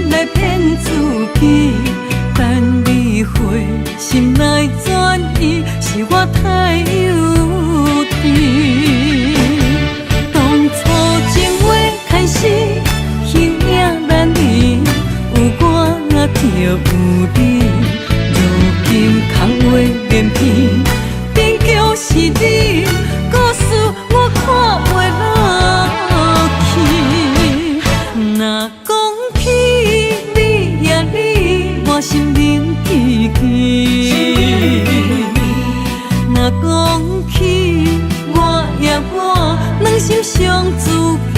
來騙自己，等你回心來轉意，是我太幼稚。當初情話開始，形影難離，有我就有你。如今空話連篇，變叫是你，故事我看袂落去。若講起你呀你，我心冷吱吱。若講起我呀我，兩心傷自己。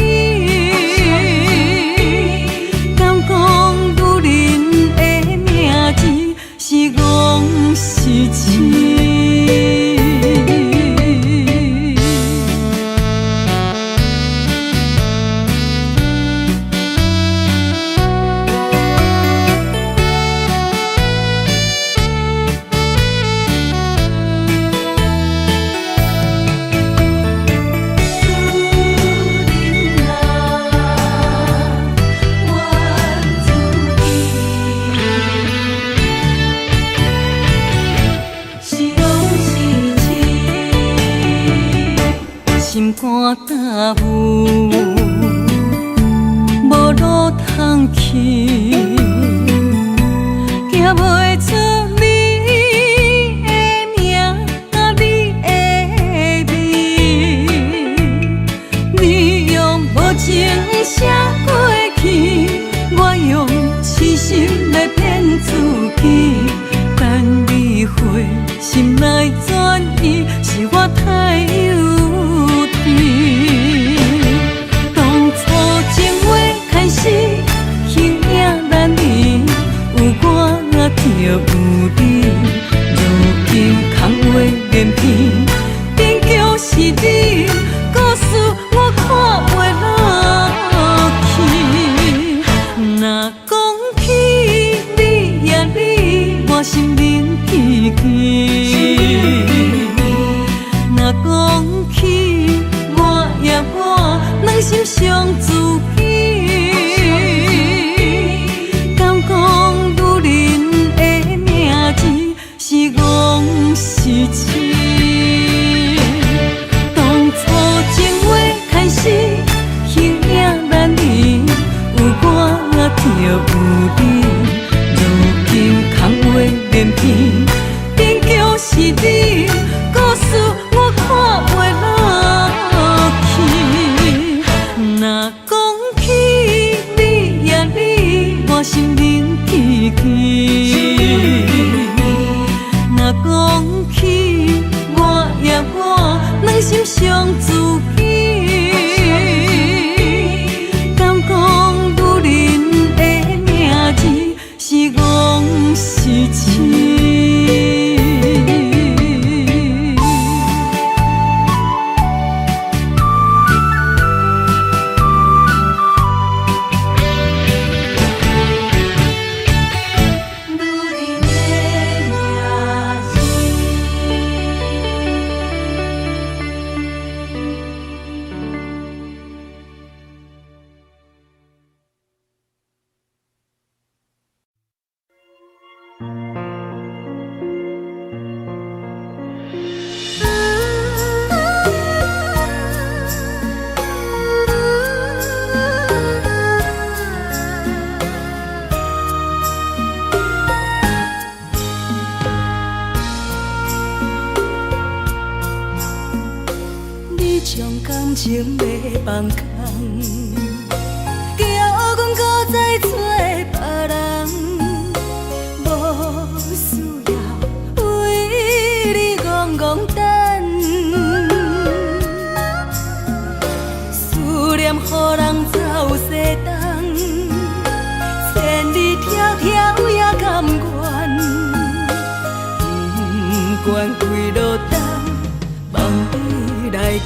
敢講女人的名字是戇是痴？女人啊，怨自己，是戇是痴，心肝担负，無路通去，行袂出你的名，你的味。你用無情寫過去，我用痴心來騙自己。等你回心來轉意，是我太幼稚。當初情話開始，形影難離，有我就有你。如今空話連篇，變叫是你，故事我看袂落去。若講起你呀你，我心冷吱吱。若講起我呀我，兩心傷自己。敢講女人的名字是戇是痴？當初情話開始，形影難離，有我就有你。如今空話連篇，變叫是你，故事我看袂落去。若講起你呀你，我心冷吱吱。若講起我呀我，兩心傷自己。敢講女人的名字是戇是痴？女人的名字。你將感情欲放空，叫阮閣再找別人，無需要為你戇戇等，思念予人走西東，千里迢迢也甘願，不管幾落冬，望你來牽。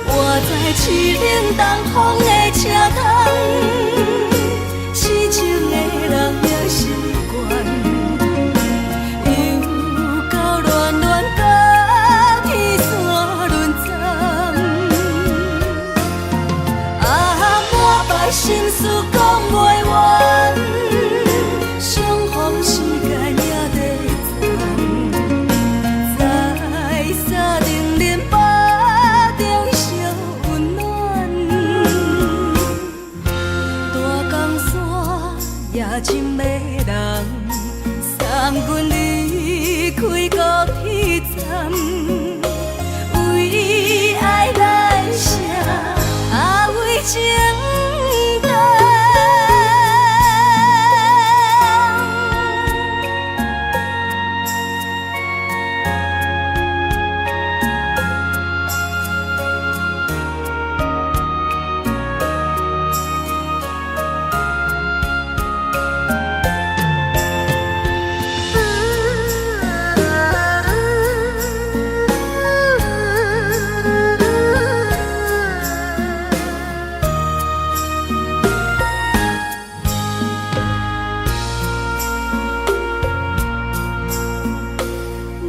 活在凄冷東風的車窗，痴情的人也習慣，又到暖暖甲天山輪鬃。啊，滿腹心事講袂完，相逢時間也短暫，在三重林腹中相溫暖。大江山也真迷人，送阮離開高鐵站，為愛來寫，啊為情等。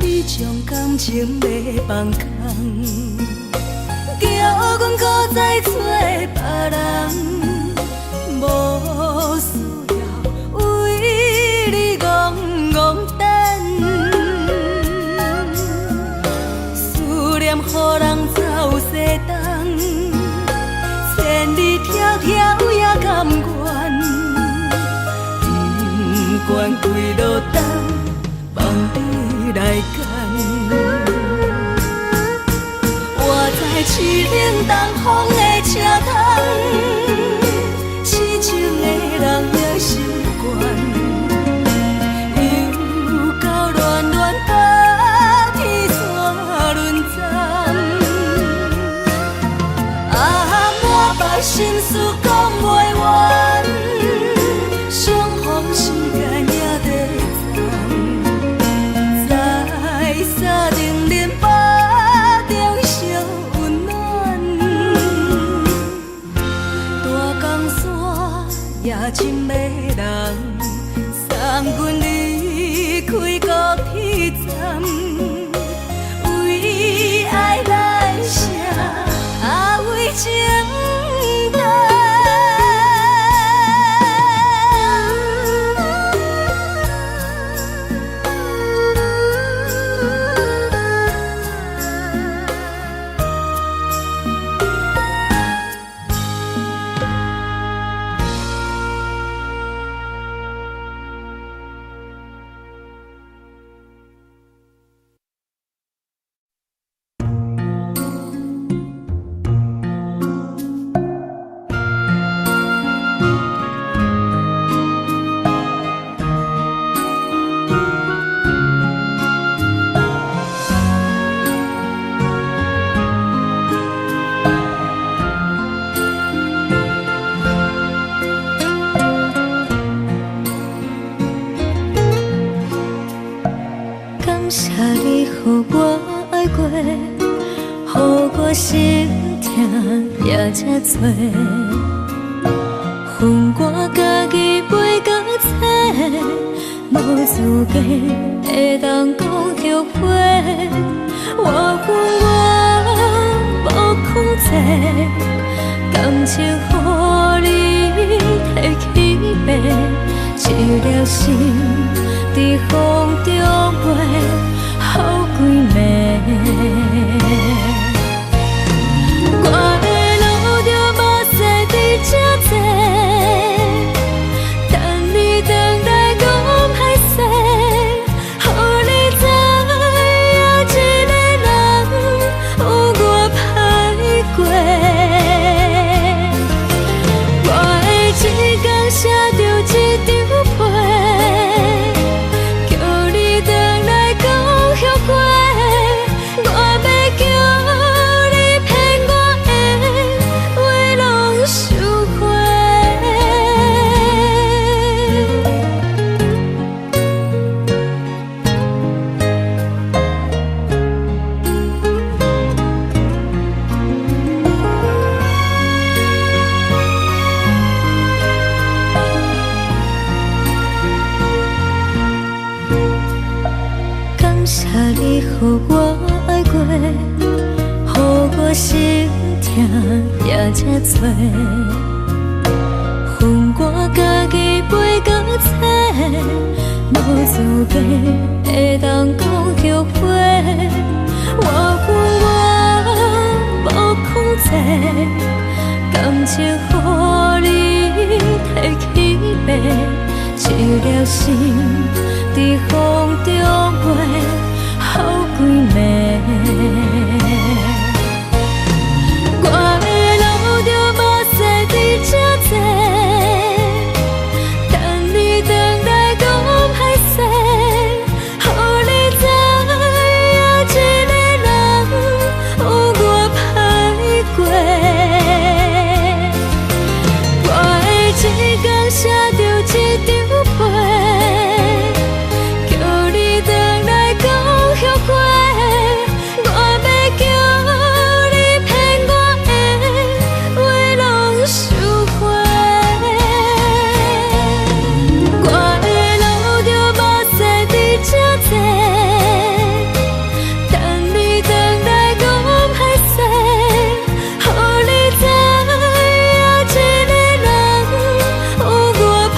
你將感情欲放空，叫阮閣再找別人，無需要為你戇戇等。思念予人走西東，千里迢迢也甘願，不管幾落冬，放你來揀。我在淒冷東風的車窗，痴情的人也習慣，又到暖暖冬天煞輪站。啊，滿腹心事講袂完，相逢時間也短暫，在三重林腹中相溫暖。大江山也真迷人，送阮離開高鐵站，為愛來寫，啊為情等。感謝你予我愛過，予我心疼也這多。分我家己袂甲找，無資格會當講後悔。我恨我無控制，感情予你提去爬，一粒心佇風中飛，予規暝。我的流著目屎佇這坐，等你轉來講歹勢，予你知影一個人有偌歹過。我會一工寫著一張批，叫你轉來講後悔。我欲叫你騙我的話攏收回。感謝你予我愛過，予我心疼也這多。資格會當講後悔。我猶原無控制，感情予你提去賣，一粒心佇風中飛，予幾暝。我會流著目屎佇這坐，等你轉來講歹勢，予你知影一个人有偌歹過。我會一工寫著一張批，叫你轉來講後悔。我欲叫你騙我的話攏收回。我會流著目屎佇這坐，等你轉來講歹勢，予你知影一個人有偌歹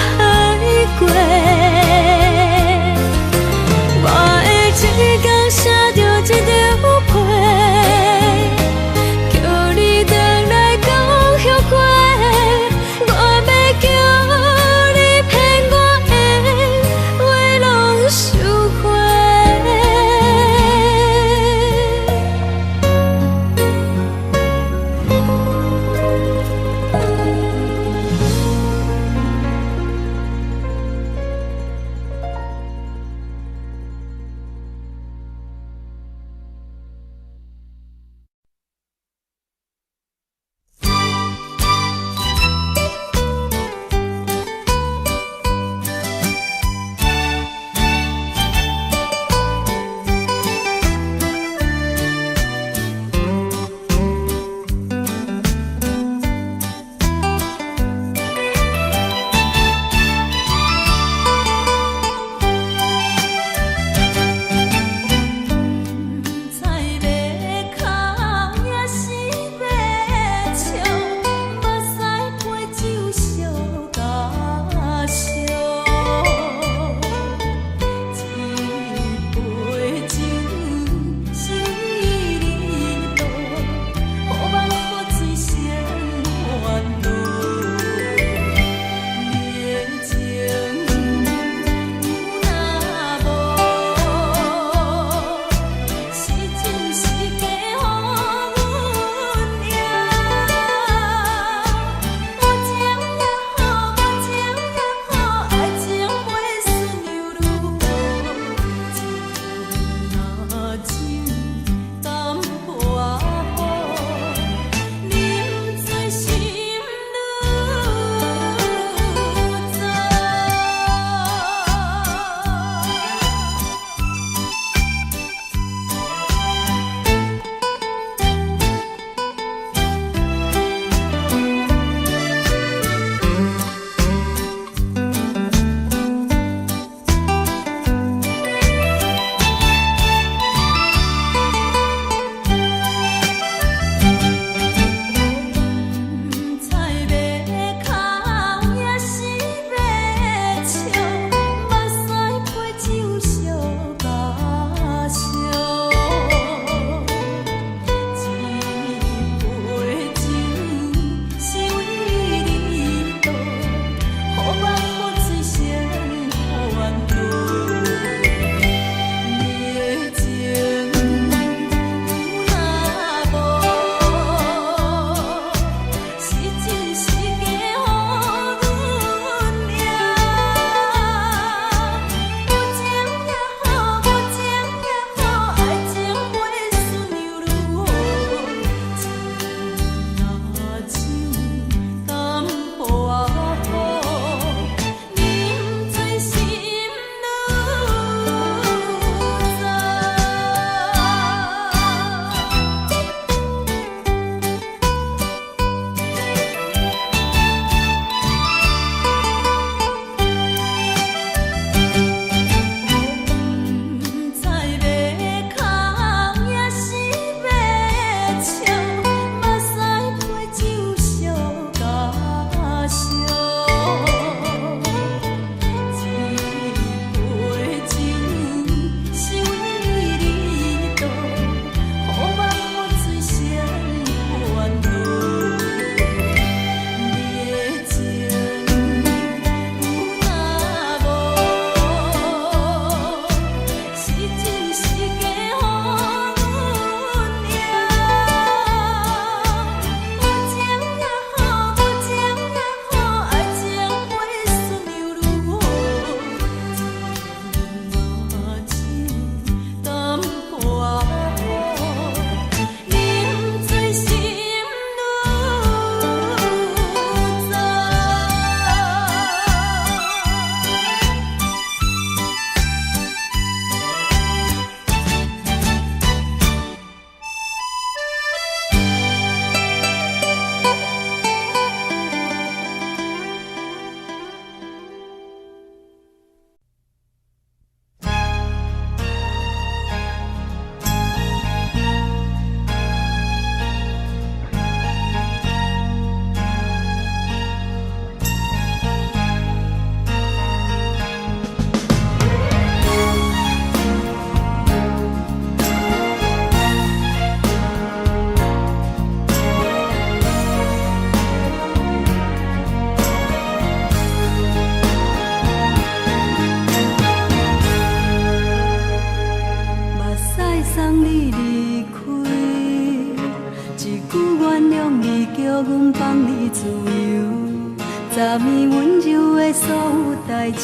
昨暝溫柔的所有代誌，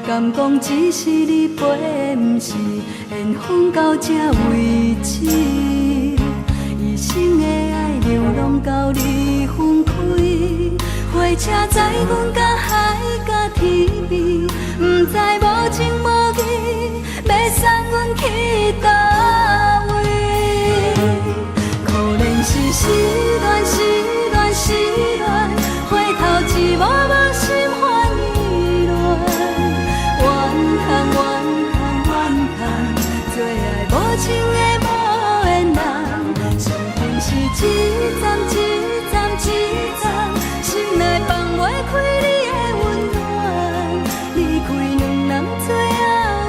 敢講只是你陪的，毋是緣分到這為止。一生的愛流浪到你分開，火車載阮甲海佮天邊，毋知無情無義，欲送阮去佗位。可憐是失戀，失戀，失戀，回頭一幕幕心煩意亂。怨嘆怨嘆怨嘆，做愛無情的無緣人，相逢是一站一站一站，心內放袂開你的溫暖。離開兩人最後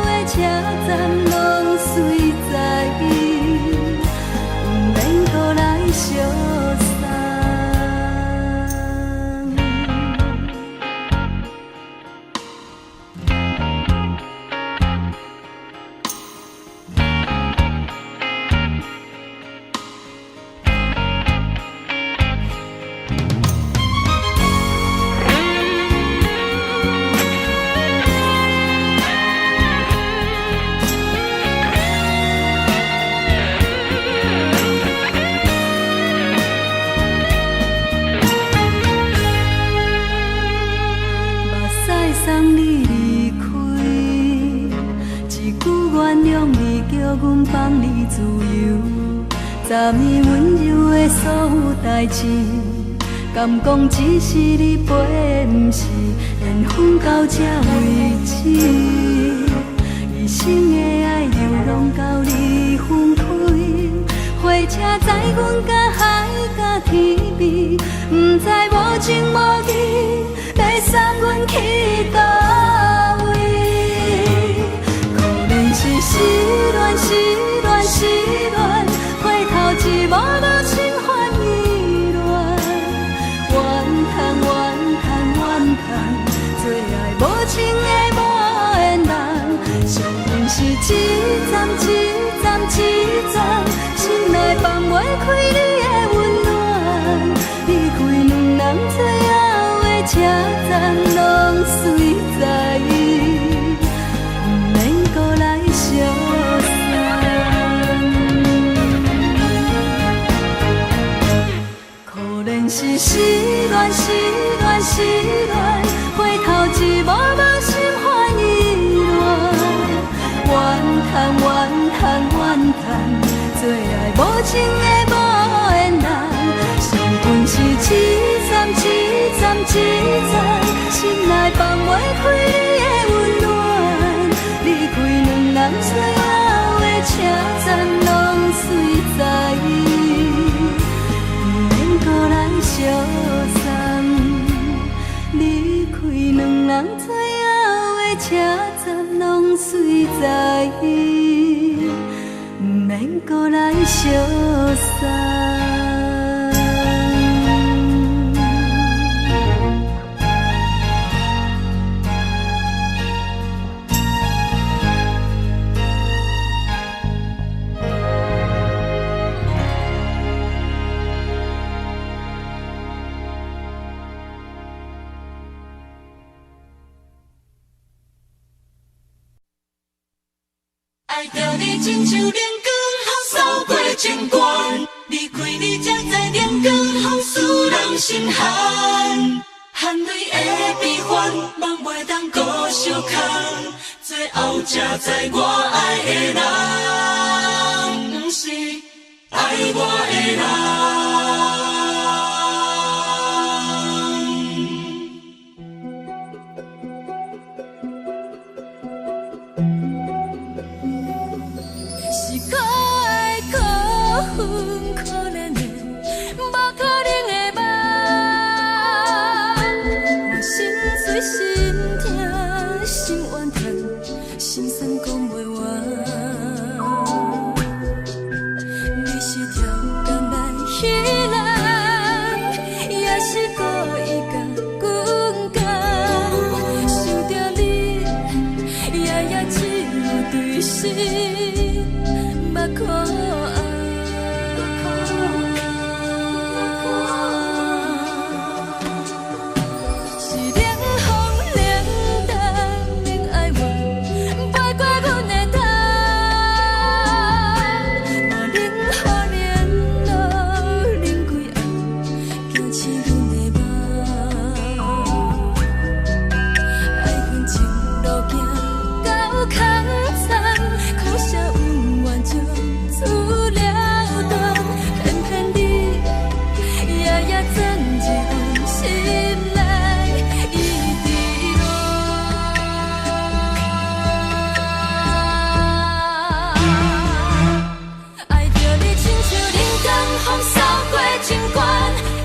的車站，攏隨在伊，毋免閣來相送。目屎送你離開，一句原諒你，叫阮放你自由。昨暝溫柔的所有代誌，敢講只是你陪的，毋是緣分到這為止。一生的愛流浪到你分開，火車載阮甲海佮天邊，毋知無情無義，欲送阮去佗位。可憐是失戀，失戀，失戀，回頭一幕幕心煩意亂。怨嘆怨嘆怨嘆，做愛無情的無緣人，相逢是一站一站一站，心內放袂開你的溫暖。離開兩人最後的車站，攏隨在伊，毋免閣來相送。可憐是失戀，失戀，失戀，回頭一幕幕心煩意亂。怨嘆怨嘆怨嘆，做愛無情的無緣人，相逢是一站一站一站，心內放袂開你的溫暖。離開兩人最後的車站，攏隨在伊，毋免閣來相送。離開兩人最後的車站，攏隨在伊，毋免閣來相送。愛著你親像冷光予掃過情關，離開你才知冷光予使人心寒，含淚的悲歡，夢袂當閣相空，最後才知我愛的人，毋是愛我的人。是可愛可恨可憐的，無可能的夢。我心碎心痛心怨嘆，心酸講袂完。你是跳江來彼人，是冷風冷淡冷哀怨，飛過阮的頭。我冷雨連露冷規暗，驚醒阮的夢。愛恨情路行到空残，可惜恩怨從此了斷，偏偏你夜夜鑽入阮心內，一直戀。愛著你親像冷風掃過情關，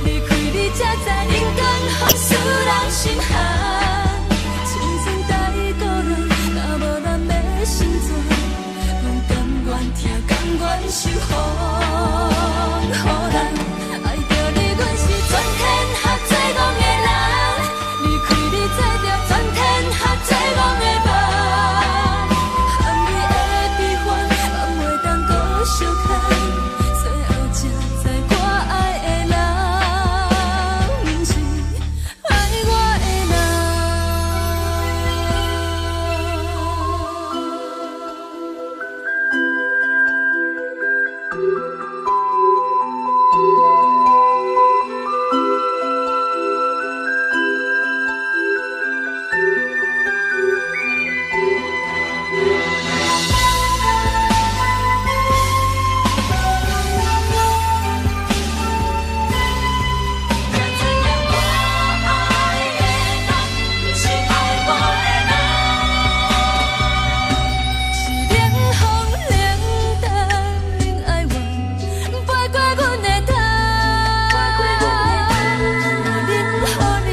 離開你才知冷風使人心寒。青春太孤單，若無咱欲成全，阮甘願疼，甘願受風雨難。愛著你，阮是全天下最戇的人，離開你才著全天下最戇的夢。含淚的悲歡，放袂當閣相牽，最後才知我愛的人，毋是愛我的人。才知影我愛的人，毋是愛我的人。是冷風冷淡冷哀怨，飛過阮的頭。我冷雨連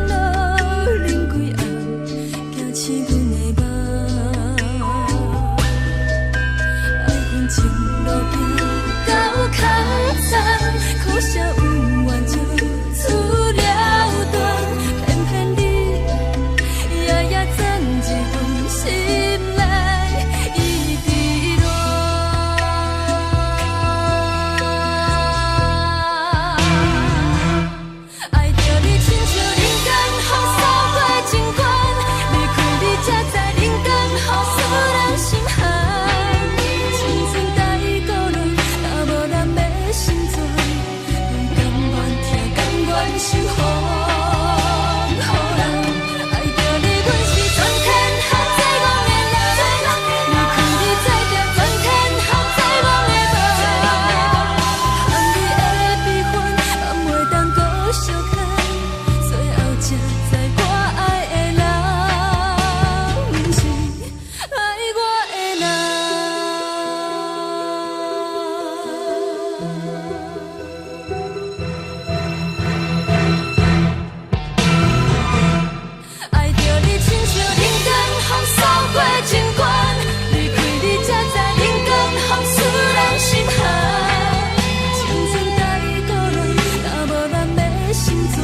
露冷規暗，驚醒阮的夢。愛恨情路行到空殘，可惜恩怨從此了斷，偏偏你夜夜鑽入阮心內，一直戀。愛著你親像冷風掃過情關，離開你才知冷風使人心寒。青春太孤單，若無咱欲成全，阮甘願疼，甘願受風雨難。愛著你，阮是全天下最戇的人，離開你才著全天下最戇的夢。含淚的悲歡，放袂當閣相牽，最後才知我愛的人，毋是愛我的人。愛著你親像冷風掃過情關，離開你才知冷風使人心寒。青春太孤單，若無咱欲成全，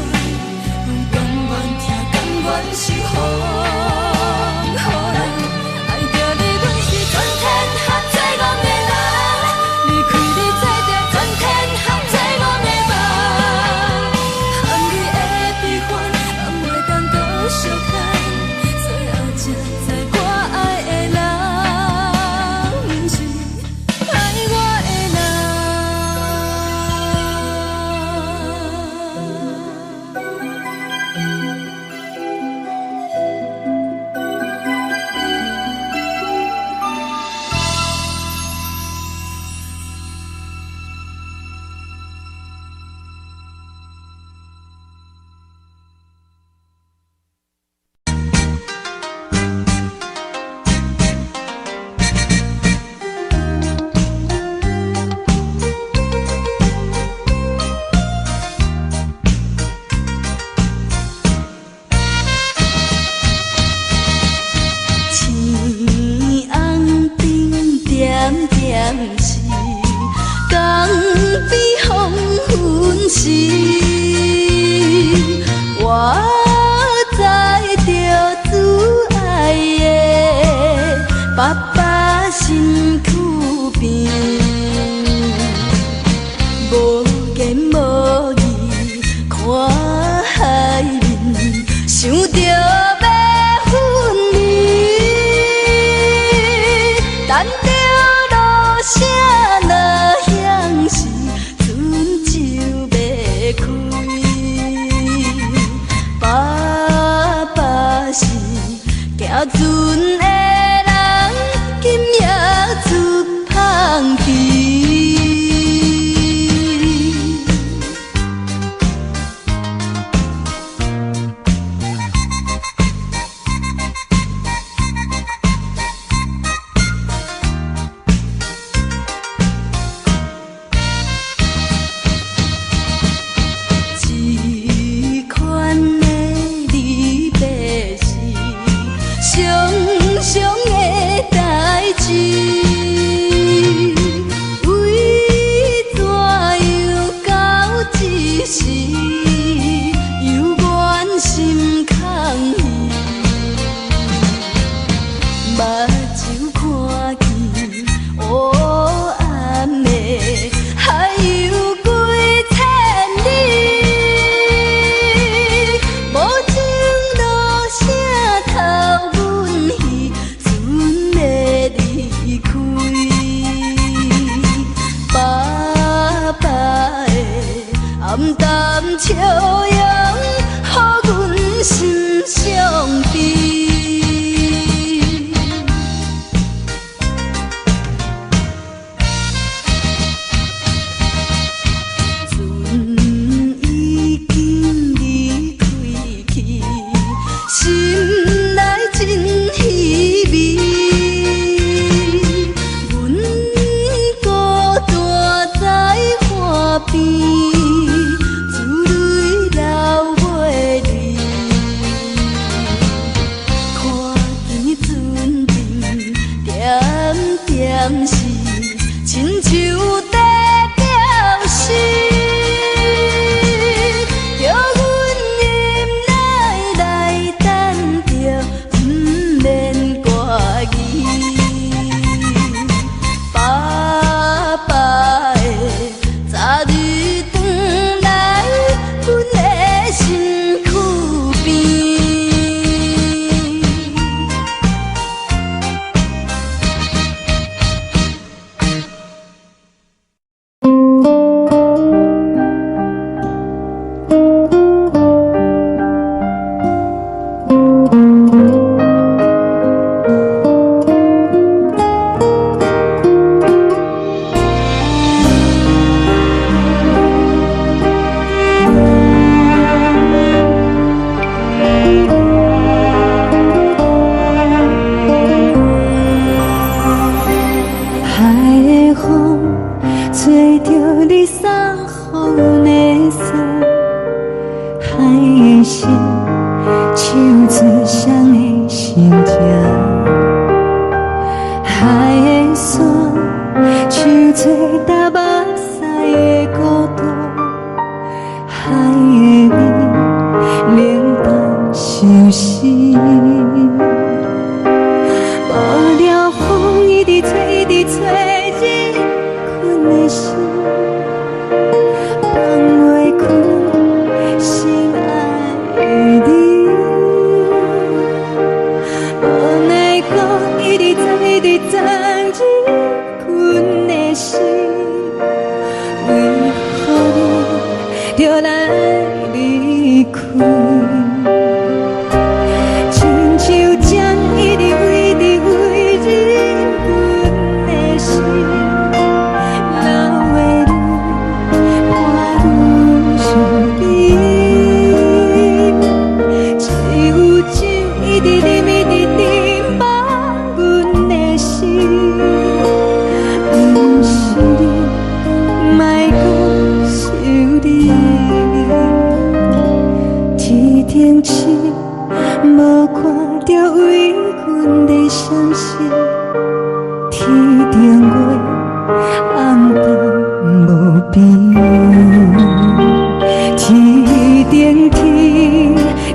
阮甘願疼，甘願受風雨難。愛著你，阮是全天下最戇的人，離開你才著全天下最戇的夢。含淚的悲歡，放袂當閣相牽，最後才知我愛的人，毋是愛我的人。船的人今夜出芳期。这款的离别是常常的代誌，為怎樣到這時猶原心空虛？目睭看見烏暗的海洋幾千里，無情落聲偷阮魚，船欲離開。爸爸的暗淡笑容，予阮心傷悲。船已經離開去，心內真稀微。阮孤單在岸邊，珠淚流袂離。看見船陣點點是，親像在表示，叫阮忍耐來等著，毋免掛記。爸爸的早日轉來，阮的身軀邊。海的風吹著你送予阮的衫，海的心唱出誰的心情，海的山唱出踏目屎的孤獨，海的味冷淡相思。無聊風一直吹，一直吹，入阮的心，放袂開心愛的你。無奈何一直鑽，一直鑽入阮的心，為何你著來離開？親像針一直一直飛入阮的心，流的淚伴阮相依。只有酒一直啉，一直啉，放阮的心，毋是你，莫閣想你。天頂星無看著為阮在傷心，天頂月暗淡無邊，天頂天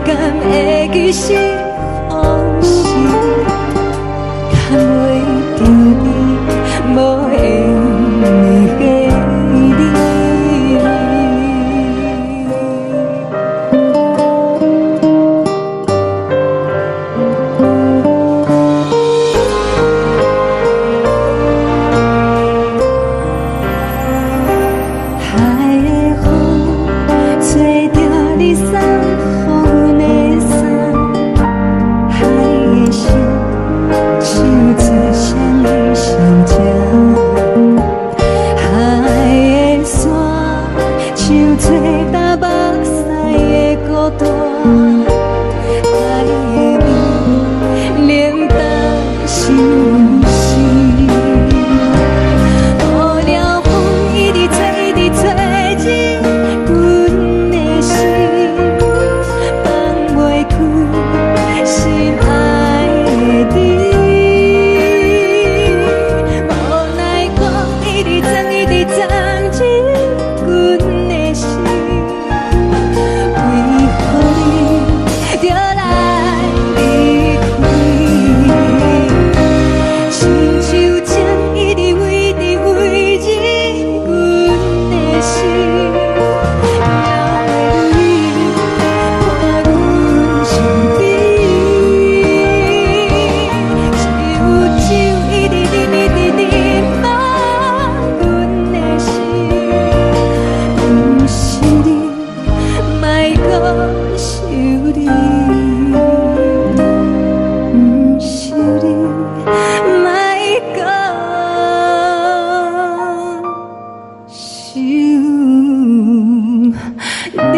敢會記是風時，牽袂著你無緣的你。海的風吹著你送予阮的衫，的味，冷淡相思。予了風一直吹，一直吹入阮的心，放袂開心愛的你。無奈講一直鑽，一直鑽入阮的心，為何你著來離開？親像針一直飛，一直飛入阮的心，流的淚伴阮身邊。只有酒一直啉，一直啉，放阮的心。毋是你，莫閣想你。毋是你，莫閣想你。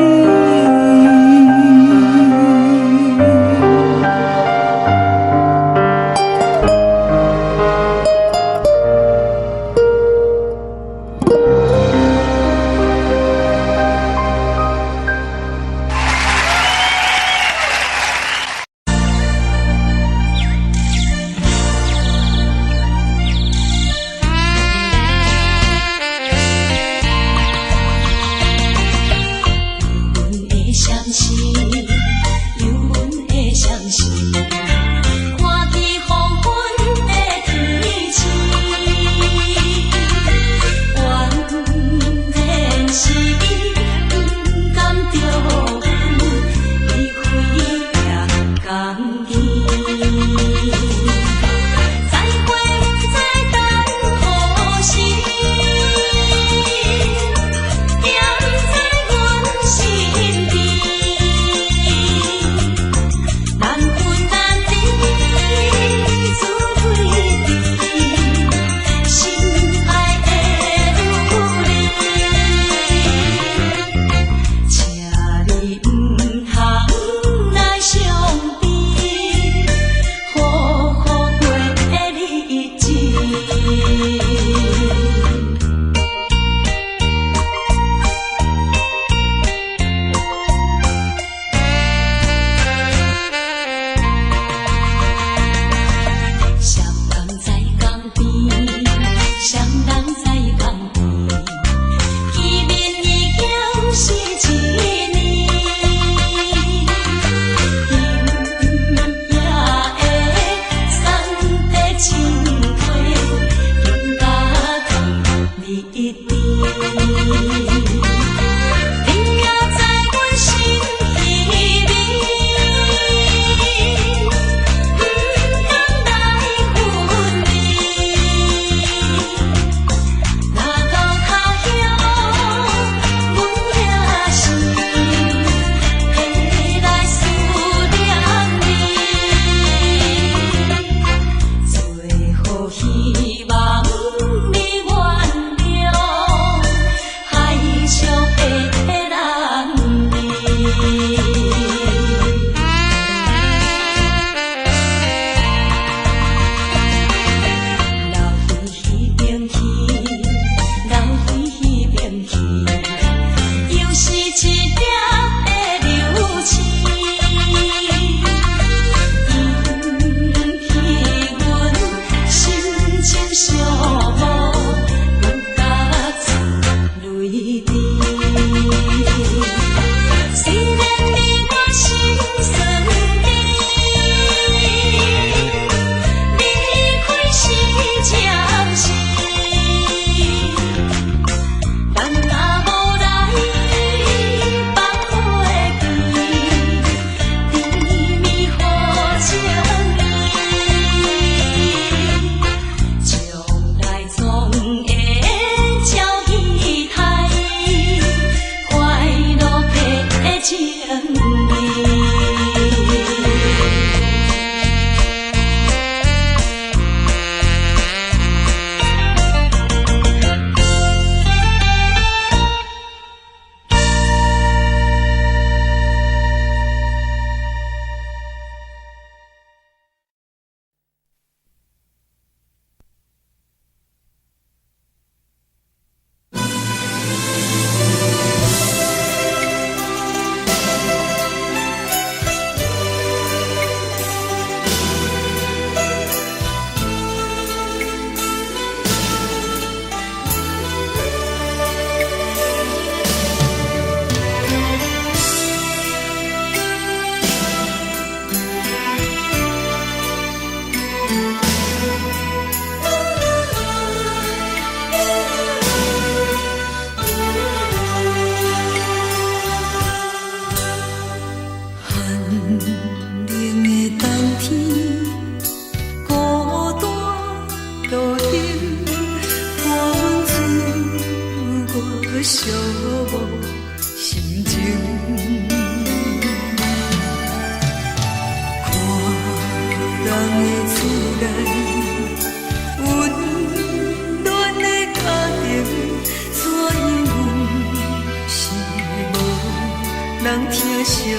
惜阮。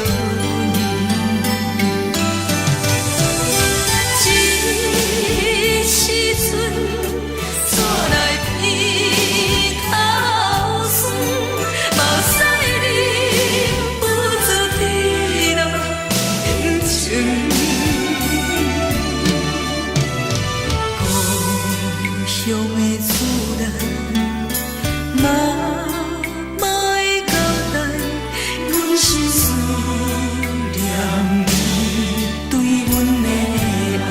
這時陣煞來鼻頭酸，目屎忍不住滴落眼睛。故鄉的厝內，媽媽的交代，阮是思念你對阮的愛。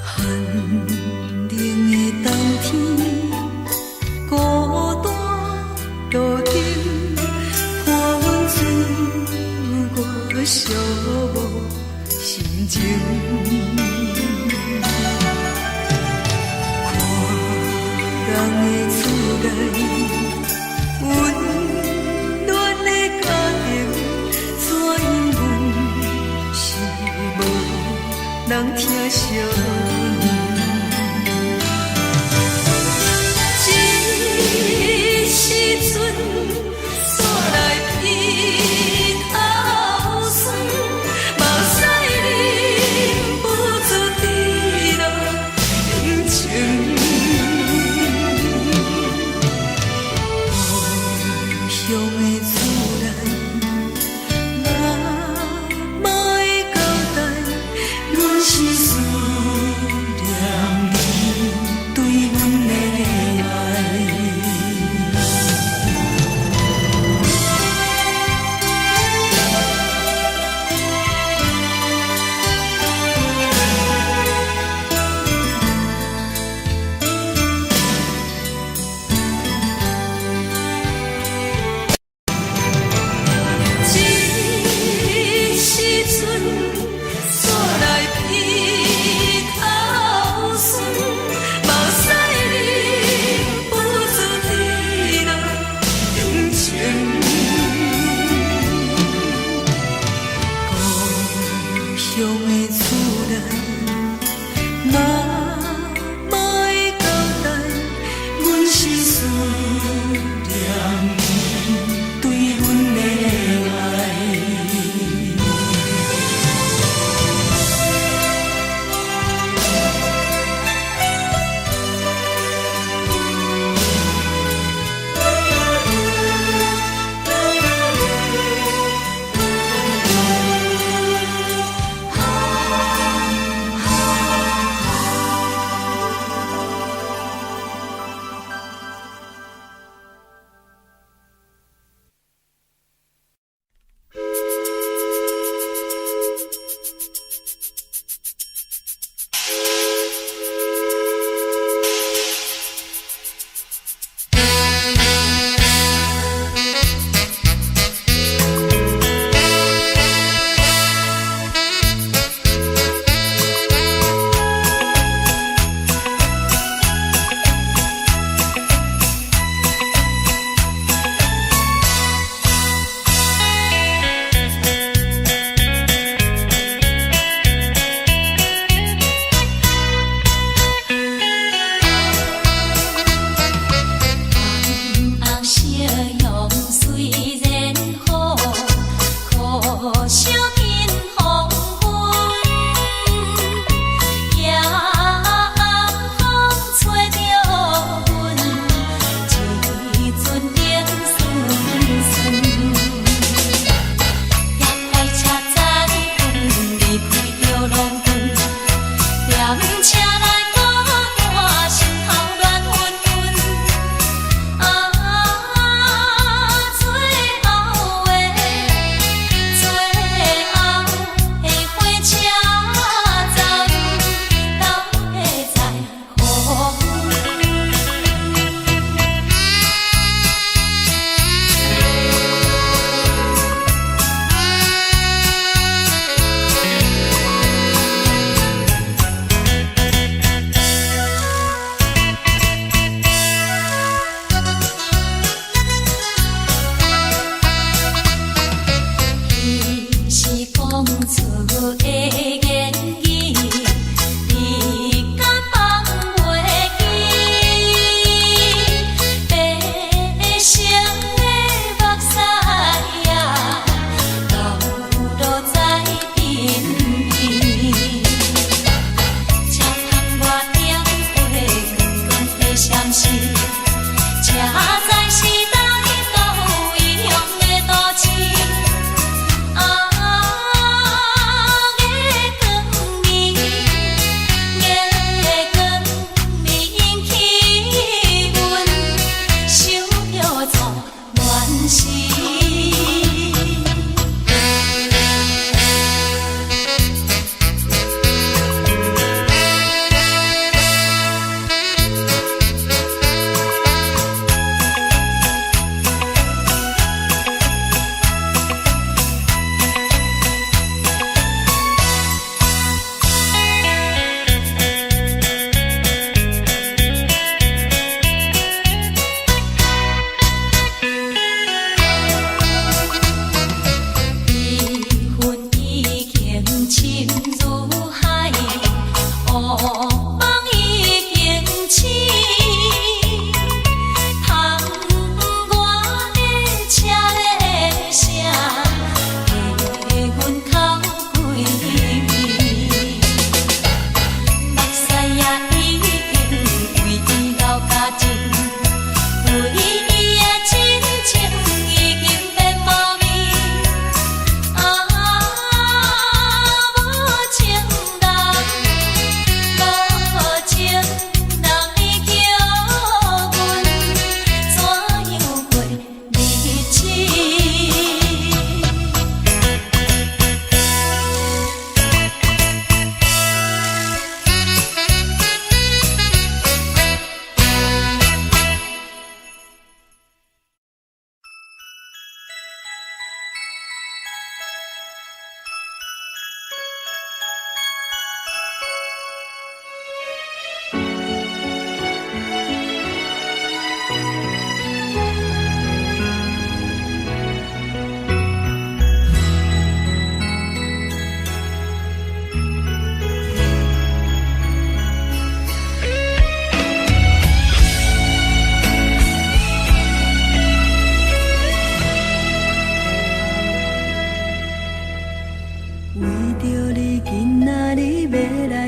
寒冷的冬天，孤單路燈，伴阮自我寂寞心情。看人的厝內，溫暖的家庭，怎樣阮是無人疼惜阮。這時陣煞來鼻頭酸，目屎忍不住滴落眼睛。故鄉的厝內，媽媽的交代，阮是思念你對阮的愛。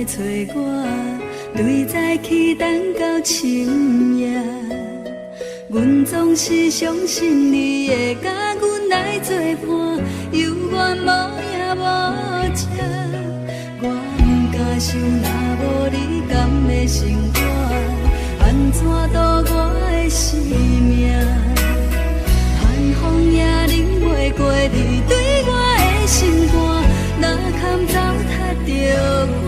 揣我，對早起等到深夜。阮總是相信你會佮阮來做伴，猶原無影無跡。我毋敢想，若無你，敢會生活？按怎度我的生命？寒風也冷袂過你對我的心肝，哪堪糟蹋著我？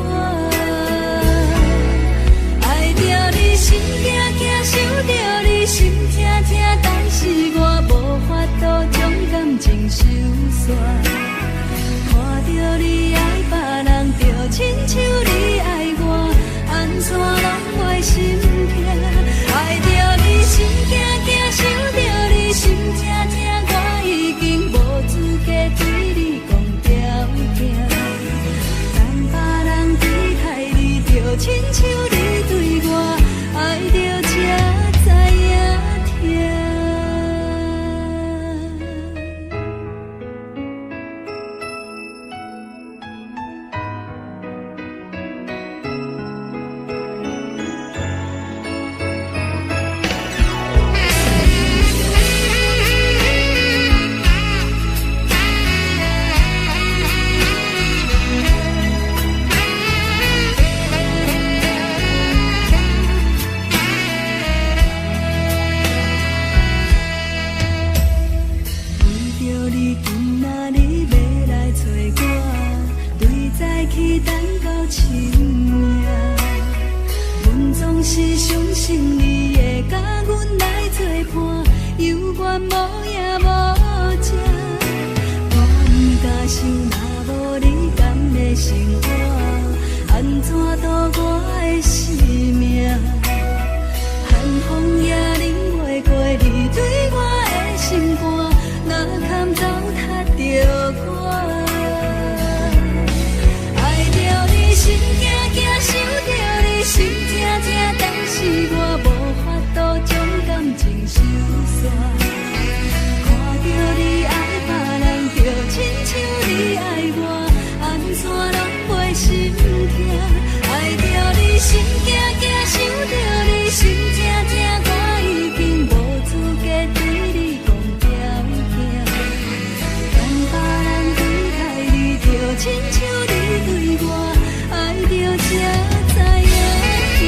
愛著你心驚驚，想著你心疼疼，但是我無法度將感情收煞。看著你愛別人，就親像你愛我，按怎攏袂心疼？愛著你心驚驚，想著你心疼疼，我已經無資格對你講條件。等別人對待你，就親像你對我，愛著才知影疼。為著你今仔日欲來揣我，對早起等到深夜。阮總是相信你會佮阮來做伴，猶原無影無跡。我毋敢想，若無你，敢會生活？按怎度我的生命？寒風也冷袂過你對我的心肝，哪堪糟蹋著我？愛著你心驚驚，想著你心疼疼，但是我無法度將感情收煞。看著你愛別人，就親像你愛我，按怎攏袂心疼？愛著你心驚驚，想著你心疼疼，我已經無資格對你講條件。等別人對待你，就親像你對我，愛著才知影疼。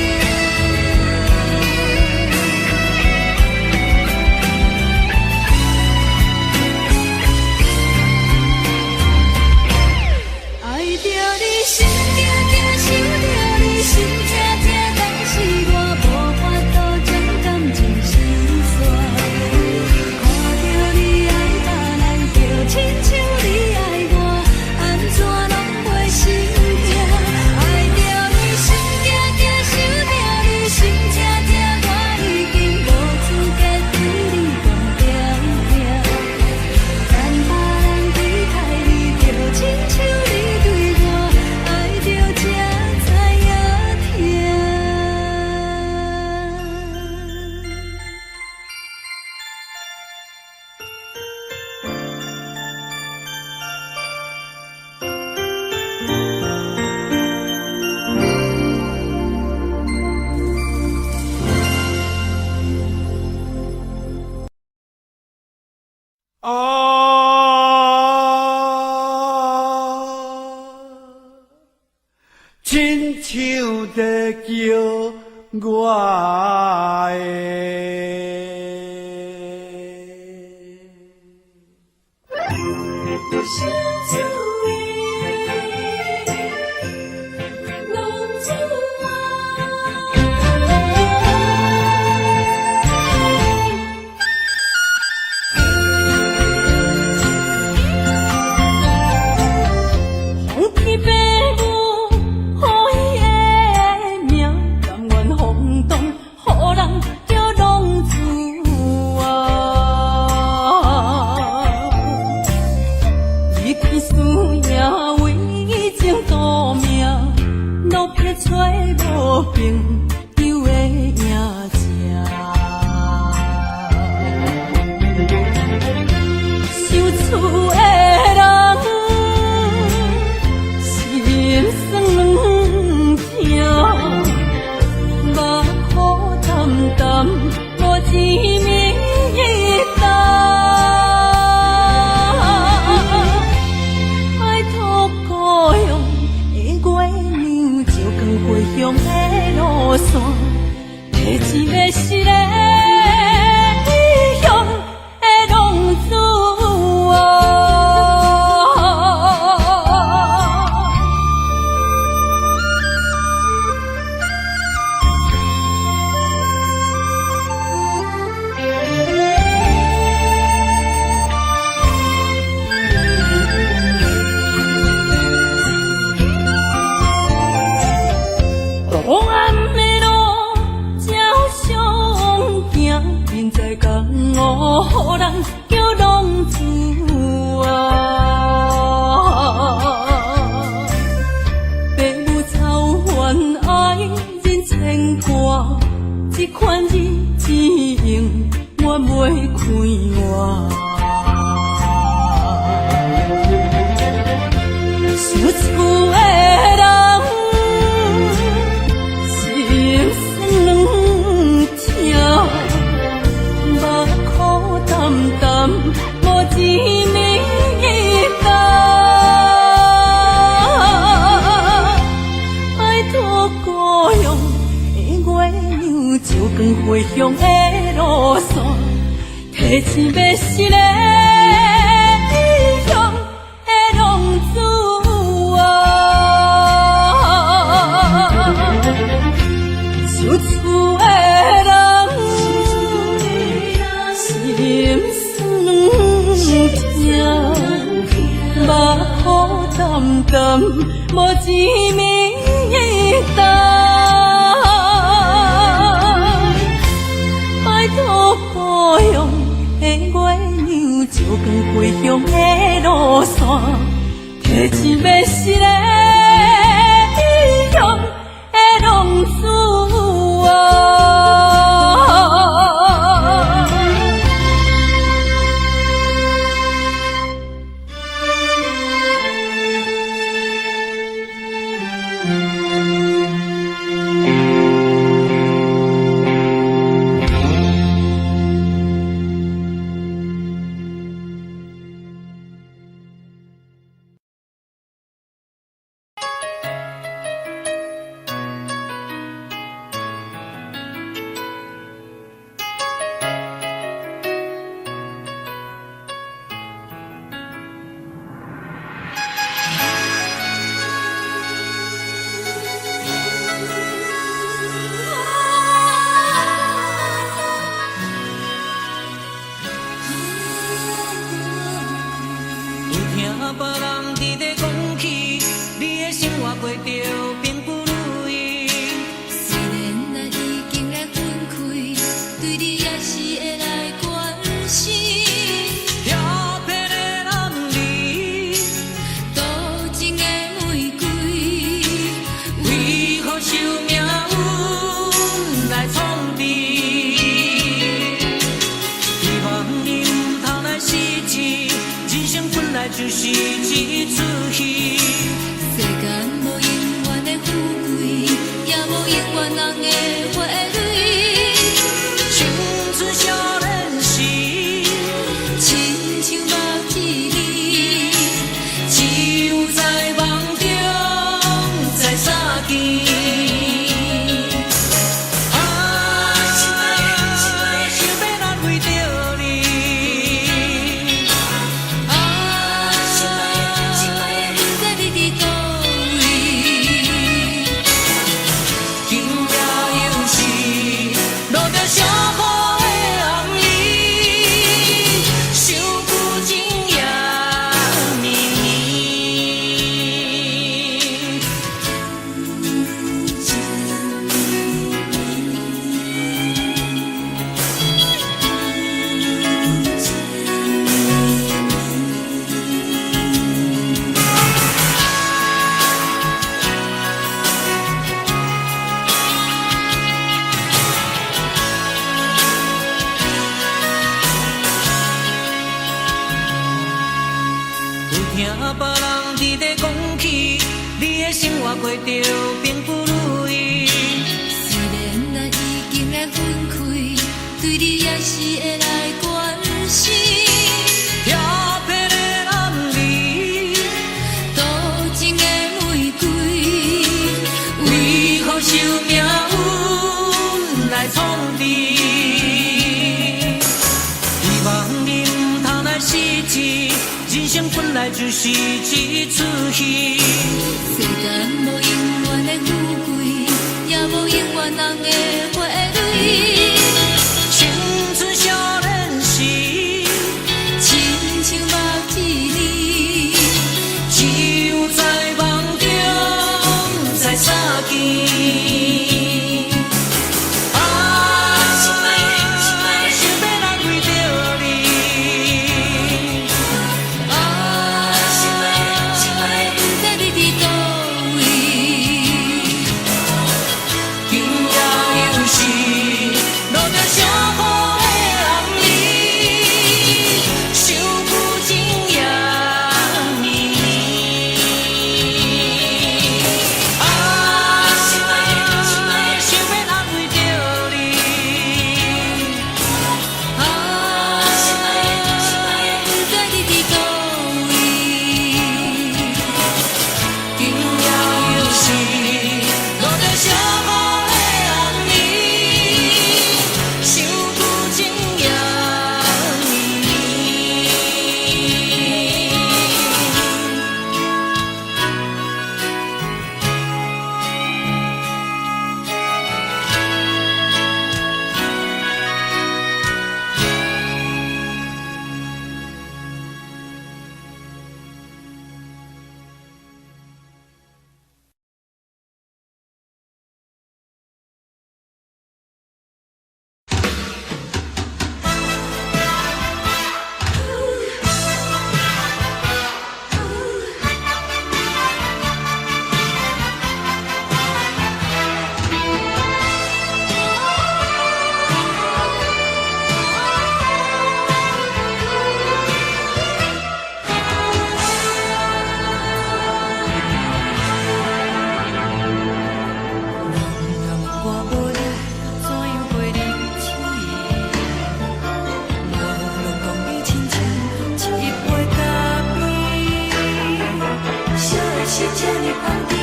愛著你心驚驚，想著你心疼疼，但是我無法度將感情收煞。看著你愛別人，就親像你愛我，按怎攏袂心疼？愛著你心驚驚，想著你心疼疼，我已經無資格對你講條件。等別人對待你，就親像你對我，愛著才知影疼。啊，親像在叫我的。相思的浪子啊。風天白母，予伊的名，甘願風動，予人叫浪子啊。離去思回乡的路线，提钱欲死的异乡的浪子啊，想厝的人心酸痛，目苦澹澹，無一暝担。拜託故鄉的月娘，照光回鄉的路線，提錢欲死的異鄉的浪子啊。有聽別人佇咧講起，你的生活過著並不如意。雖然咱已經來分開，對你也是會來關心。調皮的男兒，多情的玫瑰，為何受命運來創治？希望你毋通來失志，人生本來就是一齣戲。世間無永遠的富貴，也無永遠人的花蕊。青春少年時，親像目一暝，只有在夢中再相見。啊，想欲來為著你。啊，心愛的，不知你佇佗位。今夜又是落著小雨的暗暝，想舊情也綿綿。有聽別人佇咧講起，你的生活過著並不如意。雖然咱已經來分開，對你也是會來關心。調皮的男兒，多情的玫瑰，為何受命運來創治？希望你毋通來失志，人生本來就是一齣戲。世間無永遠的富貴，也無永遠人的花蕊。青春少年時，親像目一暝，只有在夢中再相見。啊，想欲來為著你。啊，心愛的，不知你佇佗位。今夜又是是這呢香甜，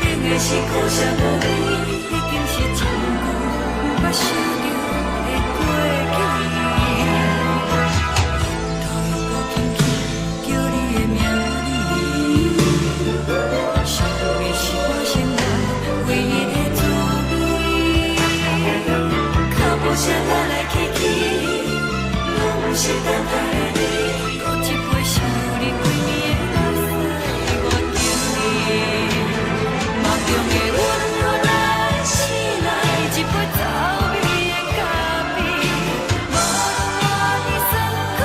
冷的是苦涩無味，已經是真久毋捌想著的過去。頭又閣輕輕叫你的名字，想的是我生活唯一的滋味。腳步聲來來去去，攏毋是等待的你。閣一杯想你規暝的目屎，我敬你。夢中的阮予咱醒來，一杯走味的咖啡。無論偌尼酸苦，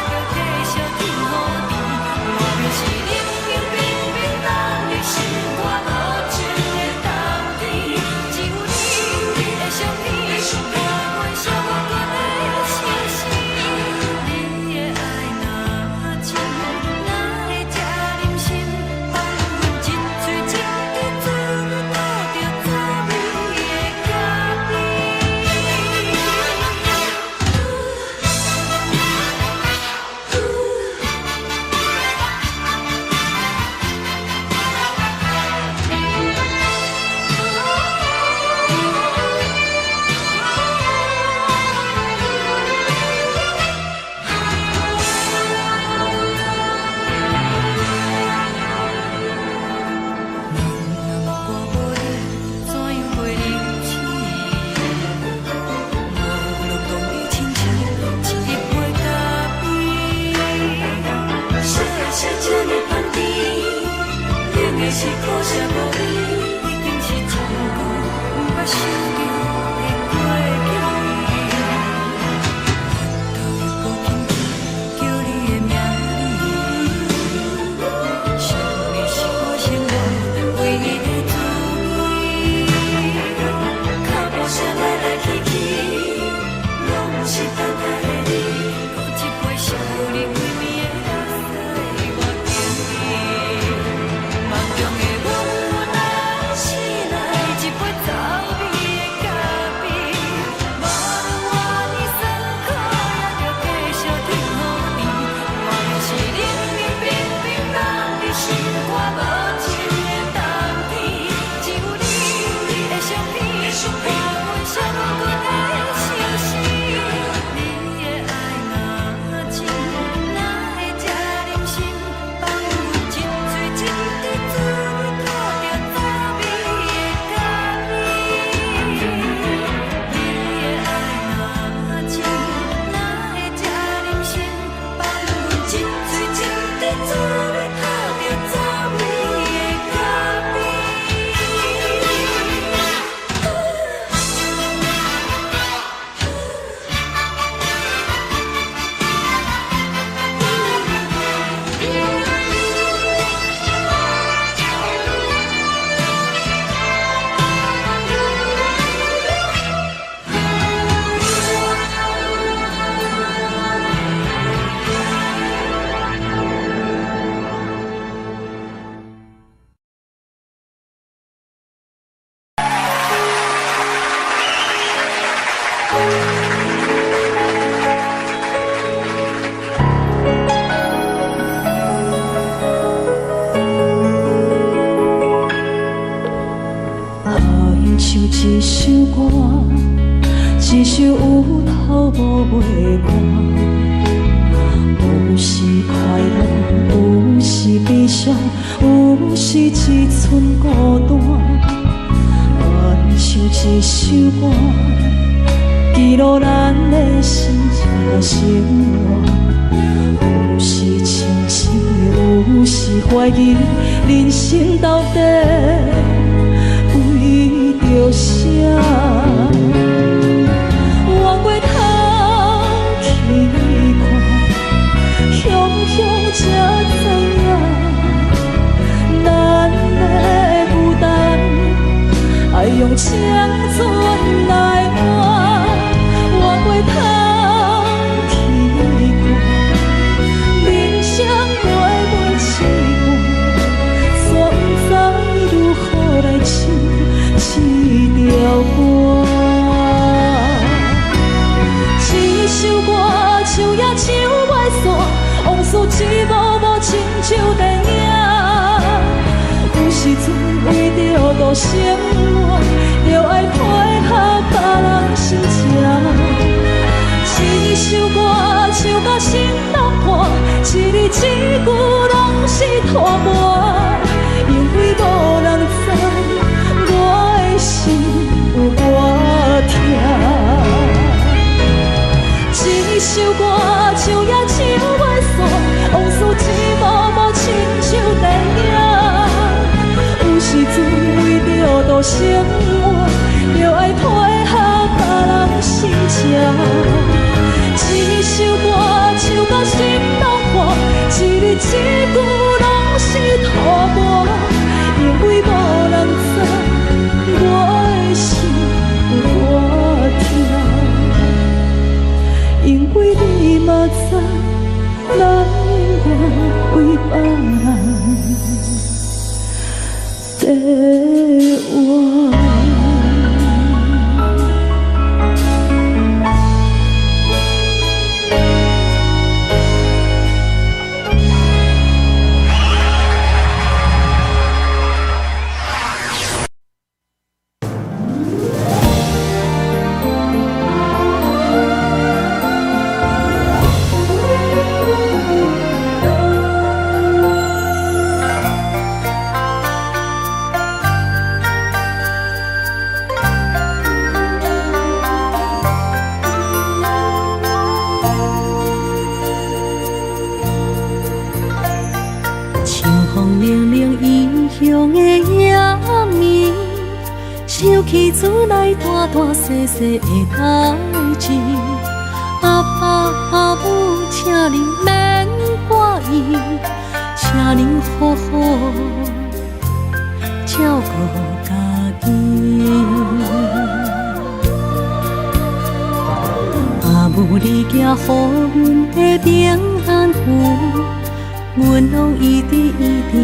也著繼續天雨甜。莫非是冷冷冰冰等你心肝無情的冬天？只有你的相片，伴阮寂寞的相思。你的愛若真，哪會這忍心放阮一喙一滴滋味吐著走味的咖啡？人若我無你，怎樣過日子？無論當你親像一杯咖啡。啥的是這呢香甜，冷的是苦澀無味，已經是真久毋捌想著的過去。頭又閣輕輕叫你的名字，想的是我生活唯一的滋味。腳步聲來來去去，攏毋是等待的你。閣一杯想你規暝的目屎，我敬你。夢中的阮予咱醒來，一杯走味的咖啡。無論偌尼酸苦，也著繼續天雨甜。莫非是冷冷冰冰等你心肝無情的冬天？只有你的相片，伴阮寂寞的相思。你的愛若真，哪會這忍心放阮一喙一滴滋味吐著走味的咖啡？你的愛若真，哪會這忍心放阮一喙一滴滋味吐著走味的咖啡？爱像一首歌，一首有頭無尾歌，有時快樂，有時悲傷，有時一寸孤單。愛像一首歌，記錄咱的心情生活。有時清醒，有時懷疑，人生到底為著啥？回過頭去看，雄雄才知影，咱的孤單愛用青春來換。回過頭去看，人生过袂試半，煞不知如何來唱這條歌。這首歌唱也唱袂煞，往事一幕幕親像電影。生活，著愛配合別人心情。這首歌唱甲心攏破，一字一句攏是拖磨，因為無人知我的心有偌疼。這首歌唱也唱袂煞，往事一幕幕親像電影。有時陣為著度生活，著愛配合別人心情。這首歌唱甲心攏破，一字一句攏是拖磨，因為無人知我的心有偌疼。因為你嘛知，咱永遠為別人在活。秋風冷冷異鄉的夜暝，想起厝內大大細細的代誌，阿爸阿母，請恁免掛意，請恁好好照顧家己。阿母你寄予阮的平安符，阮攏一直一直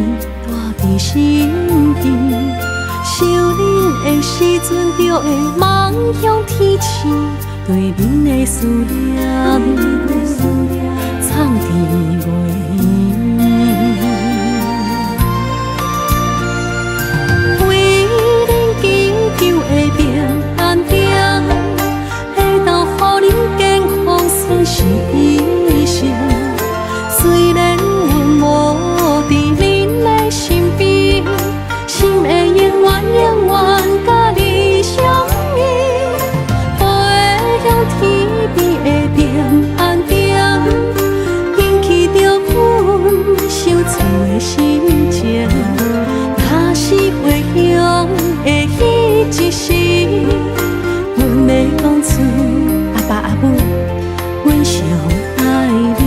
帶佇身邊。想恁的時陣，就會望向天星，對恁的思念，藏佇袂圆。為恁祈求的平安鼎，會當予恁健康順遂一生。雖然阮無佇恁的身邊，心會永遠永遠佮你相依。飛向天邊的平安鼎，引起著阮想厝的心情。若是回鄉的彼一時，阮欲講出阿爸阿母，阮上愛恁。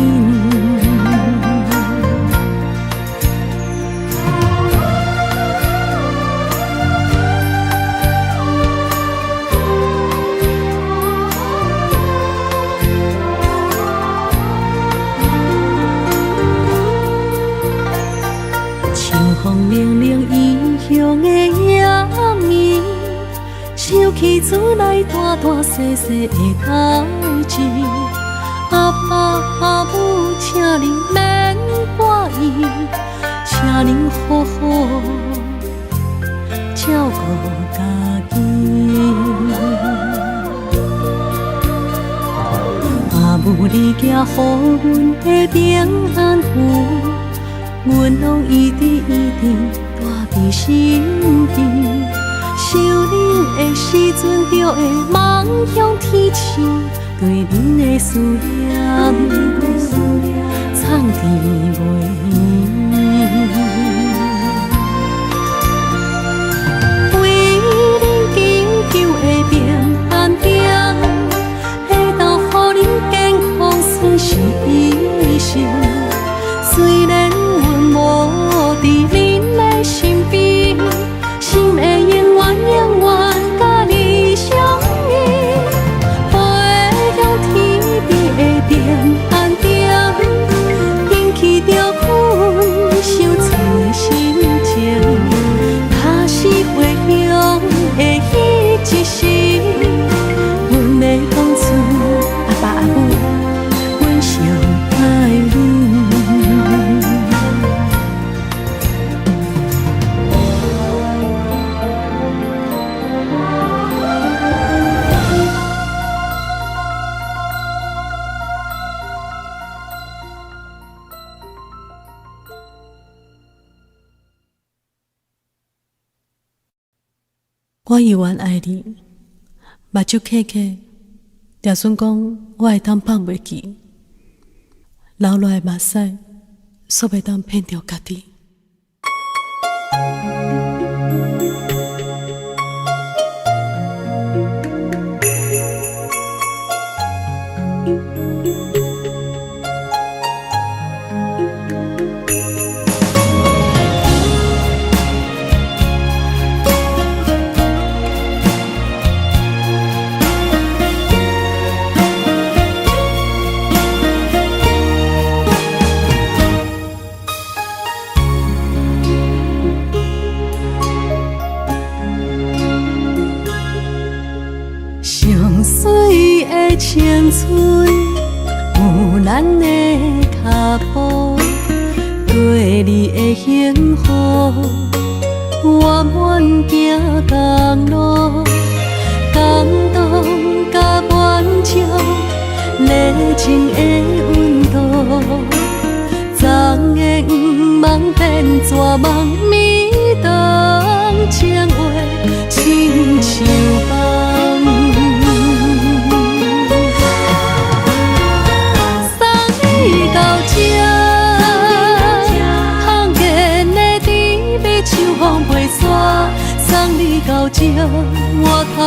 秋風冷冷異鄉的夜暝，想起厝內大大細細的代誌，阿爸阿母，請恁免掛意，請恁好好照顧家己。阿母你寄予阮的平安符，阮攏一直一直帶佇身邊。想恁的時陣，就會望向天星，對恁的思念，藏佇袂圓。為恁祈求的平安鼎，會當予恁健康順遂一生。雖然阮無佇恁的身邊，心會永遠永遠佮你相依。飛向天邊的平安鼎，引起著阮想厝的心情。若是回鄉的彼一時，阮欲講出阿爸阿母，阮上愛恁。我猶原愛你，目睭瞌瞌，掠準講我會當放袂記，流落來的目屎，煞袂當騙著家己。上水的青春，有咱的跤步，对你的幸福，我愿行仝路，感動佮滿足，熱情的溫度，昨的願望變绝望，暝長情話親像夢。送你到這，空見的甜蜜像風飛沙。送你到這，回頭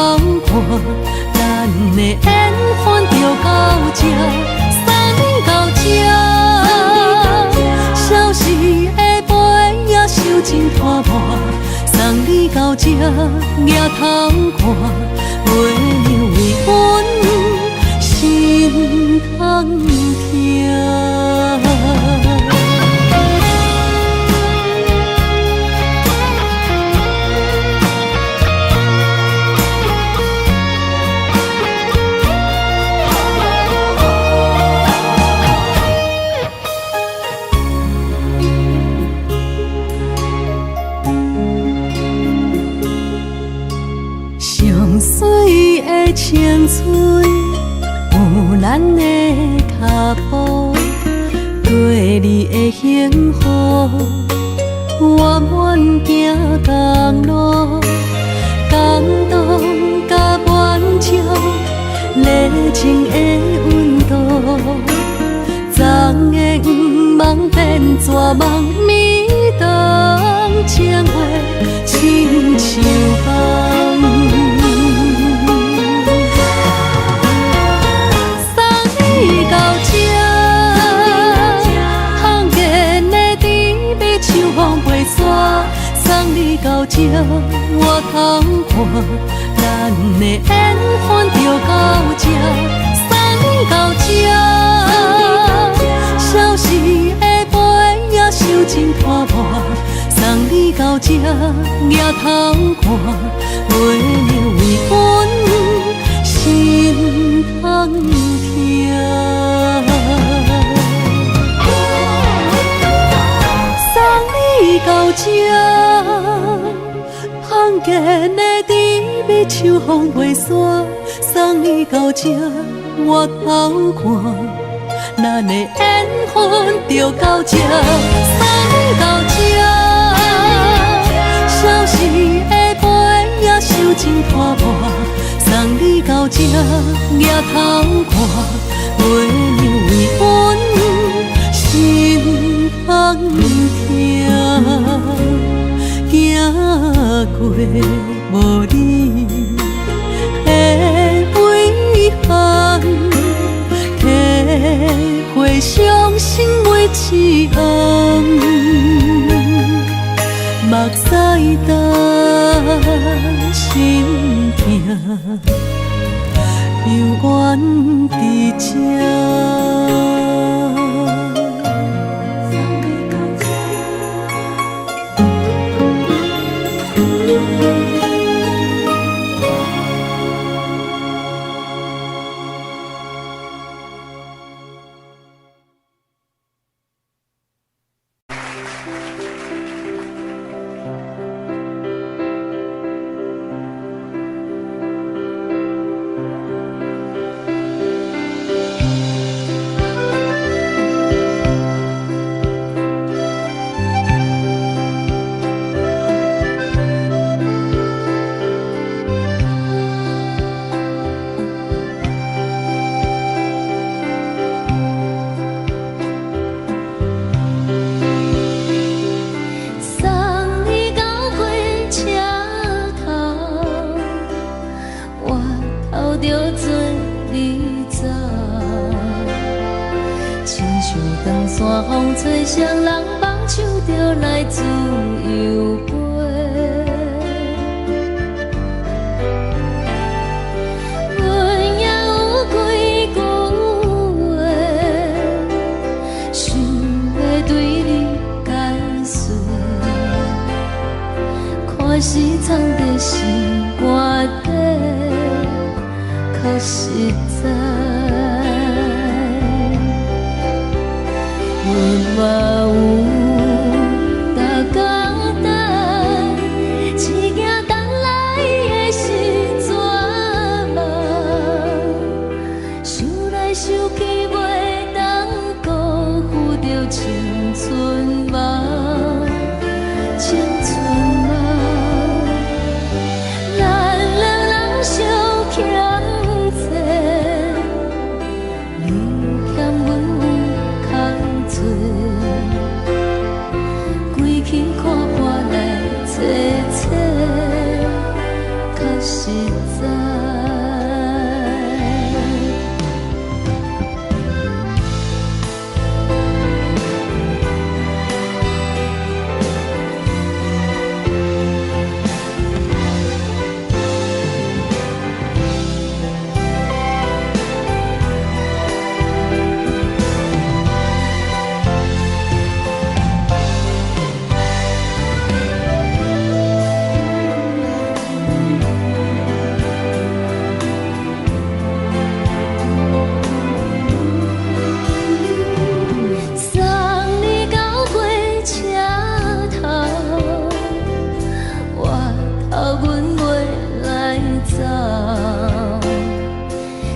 看，咱的緣分就到這。送你到這，消失的背影收真拖磨。送你到這，抬頭看，月亮為阮心通疼。上水的青春，有咱的跤步，對你的幸福，我願行仝路，感動佮滿足，熱情的溫度，昨的願望變绝望，暝長情話親像夢。送你到這，空見的甜蜜像風飛沙。送你到這，回頭看，咱的緣分就到這。送你到這，消失的背影收真拖磨。送你到這，抬頭看，月亮為阮心通疼。送你到這，空見的甜蜜像風飛沙。送你到這，回頭看，咱的緣分就到這。送你到這，消失的背影收真拖磨。送你到這，抬頭看，月亮為阮心通疼。行過無你的遺憾，體會傷心每一行，目屎干，心疼，猶原佇這。吹啥人放手就來自由飛。阮也有幾句話，想欲對你解說，看是藏佇心肝底，較實在。阮嘛有逐工等，只驚等來的是絕望。想來想去，袂當辜負著青春夢，青春夢。咱兩人相欠債，你欠阮有較濟，規氣看破來找找，較實在。送你到火車頭，我頭阮袂來走。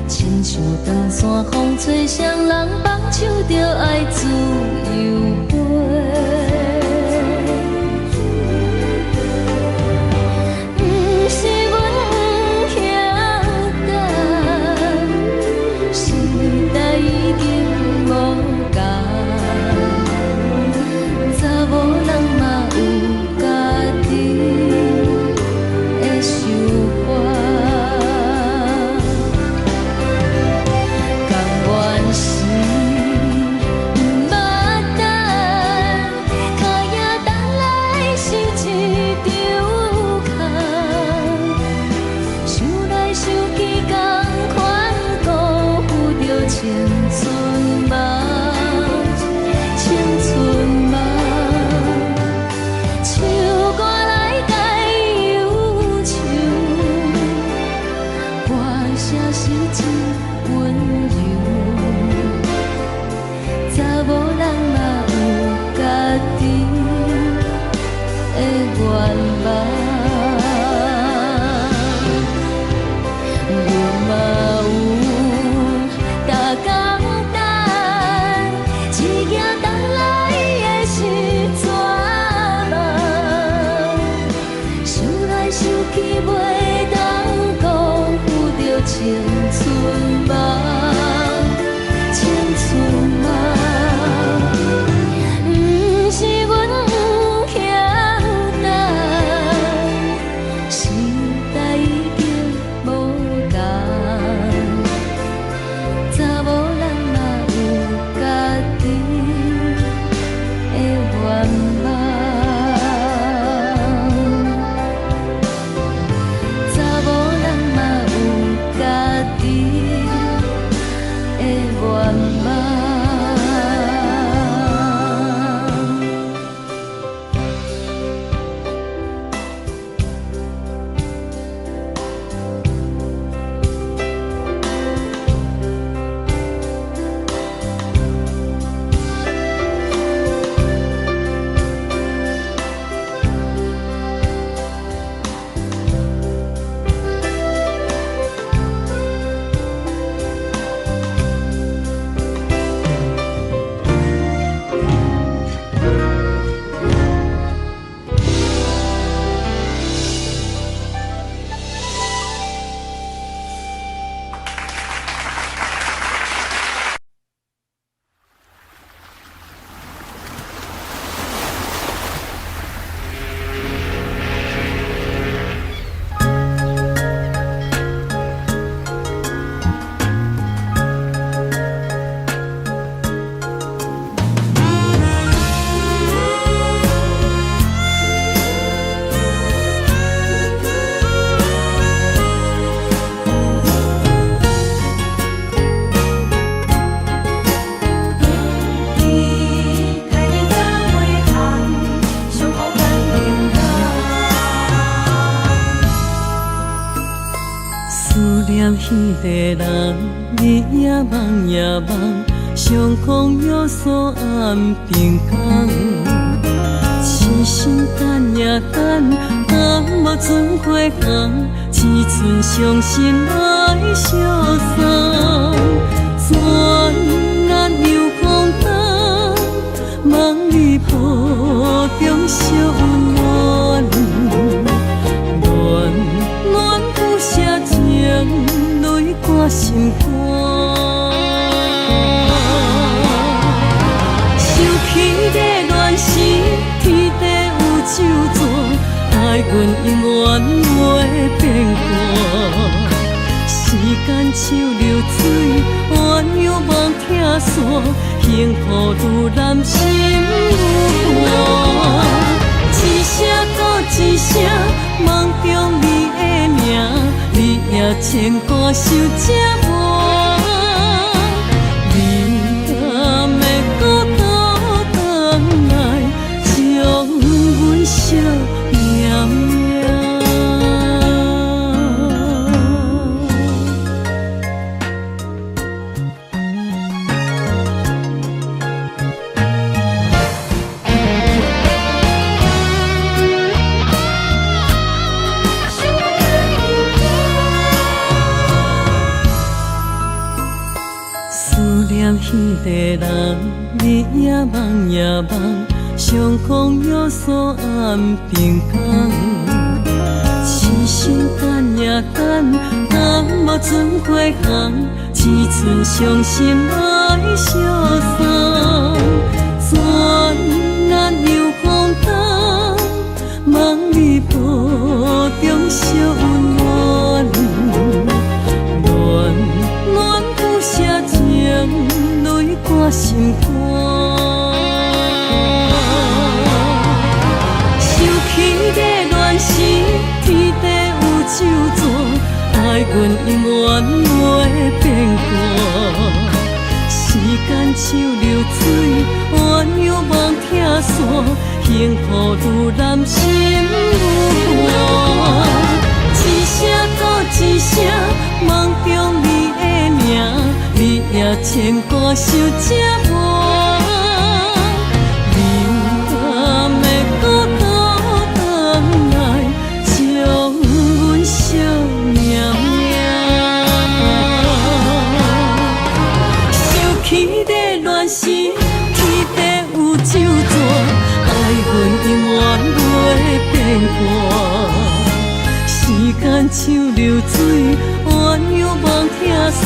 親像長山風吹，啥人放手就愛自由飛。毋是阮不曉等，時代已經無仝，查某人嘛有家己的想法。甘願是毋捌彼个人，日也梦也梦，相逢有所暗平工。痴心等呀等，等无准花红，只剩伤心来相送。转眼又风冬，梦里抱中惜温暖，暖暖不舍情泪挂心肝。想起的恋时，天地有酒泉，爱阮永远袂变卦。时间像流水，鸳鸯梦拆散，幸福愈难心愈寒。一声搁一声，梦中你的名，日夜牵挂想这晚。你敢会阁倒转来，将阮惜命命？思念彼个人，日也梦也梦，相逢有所暗平工。痴心等呀等，等无准花红，只剩伤心来相送。转眼又风冬，梦里抱中惜温暖，暖暖不舍情泪挂心肝。想起的恋时，天地有酒泉，爱阮永远袂变卦。时间像流水，鸳鸯梦拆散，幸福愈难心愈寒。一声搁一声，梦中你的名，日夜牵挂想这晚。你敢会阁倒转来，将阮惜命命？想起的恋时，天地有酒泉，爱阮永远袂变卦。时间像流水，鸳鸯梦拆散，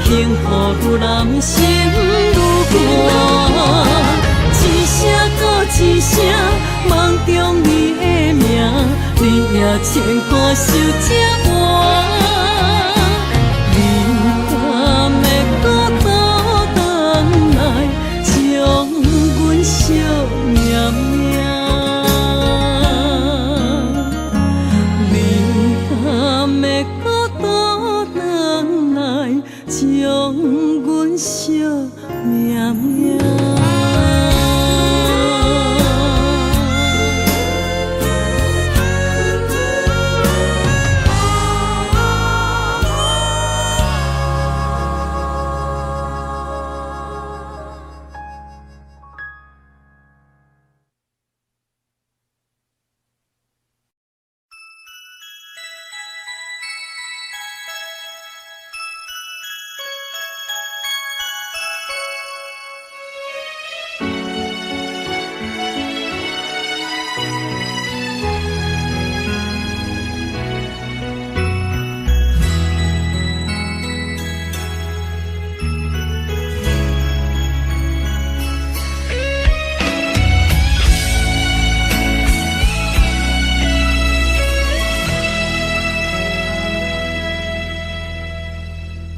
幸福愈难心愈寒。一声搁一声，梦中你的名，日夜牵挂想这晚。你敢会阁倒转来，将阮惜命命？你敢会阁倒转来，将阮惜命命？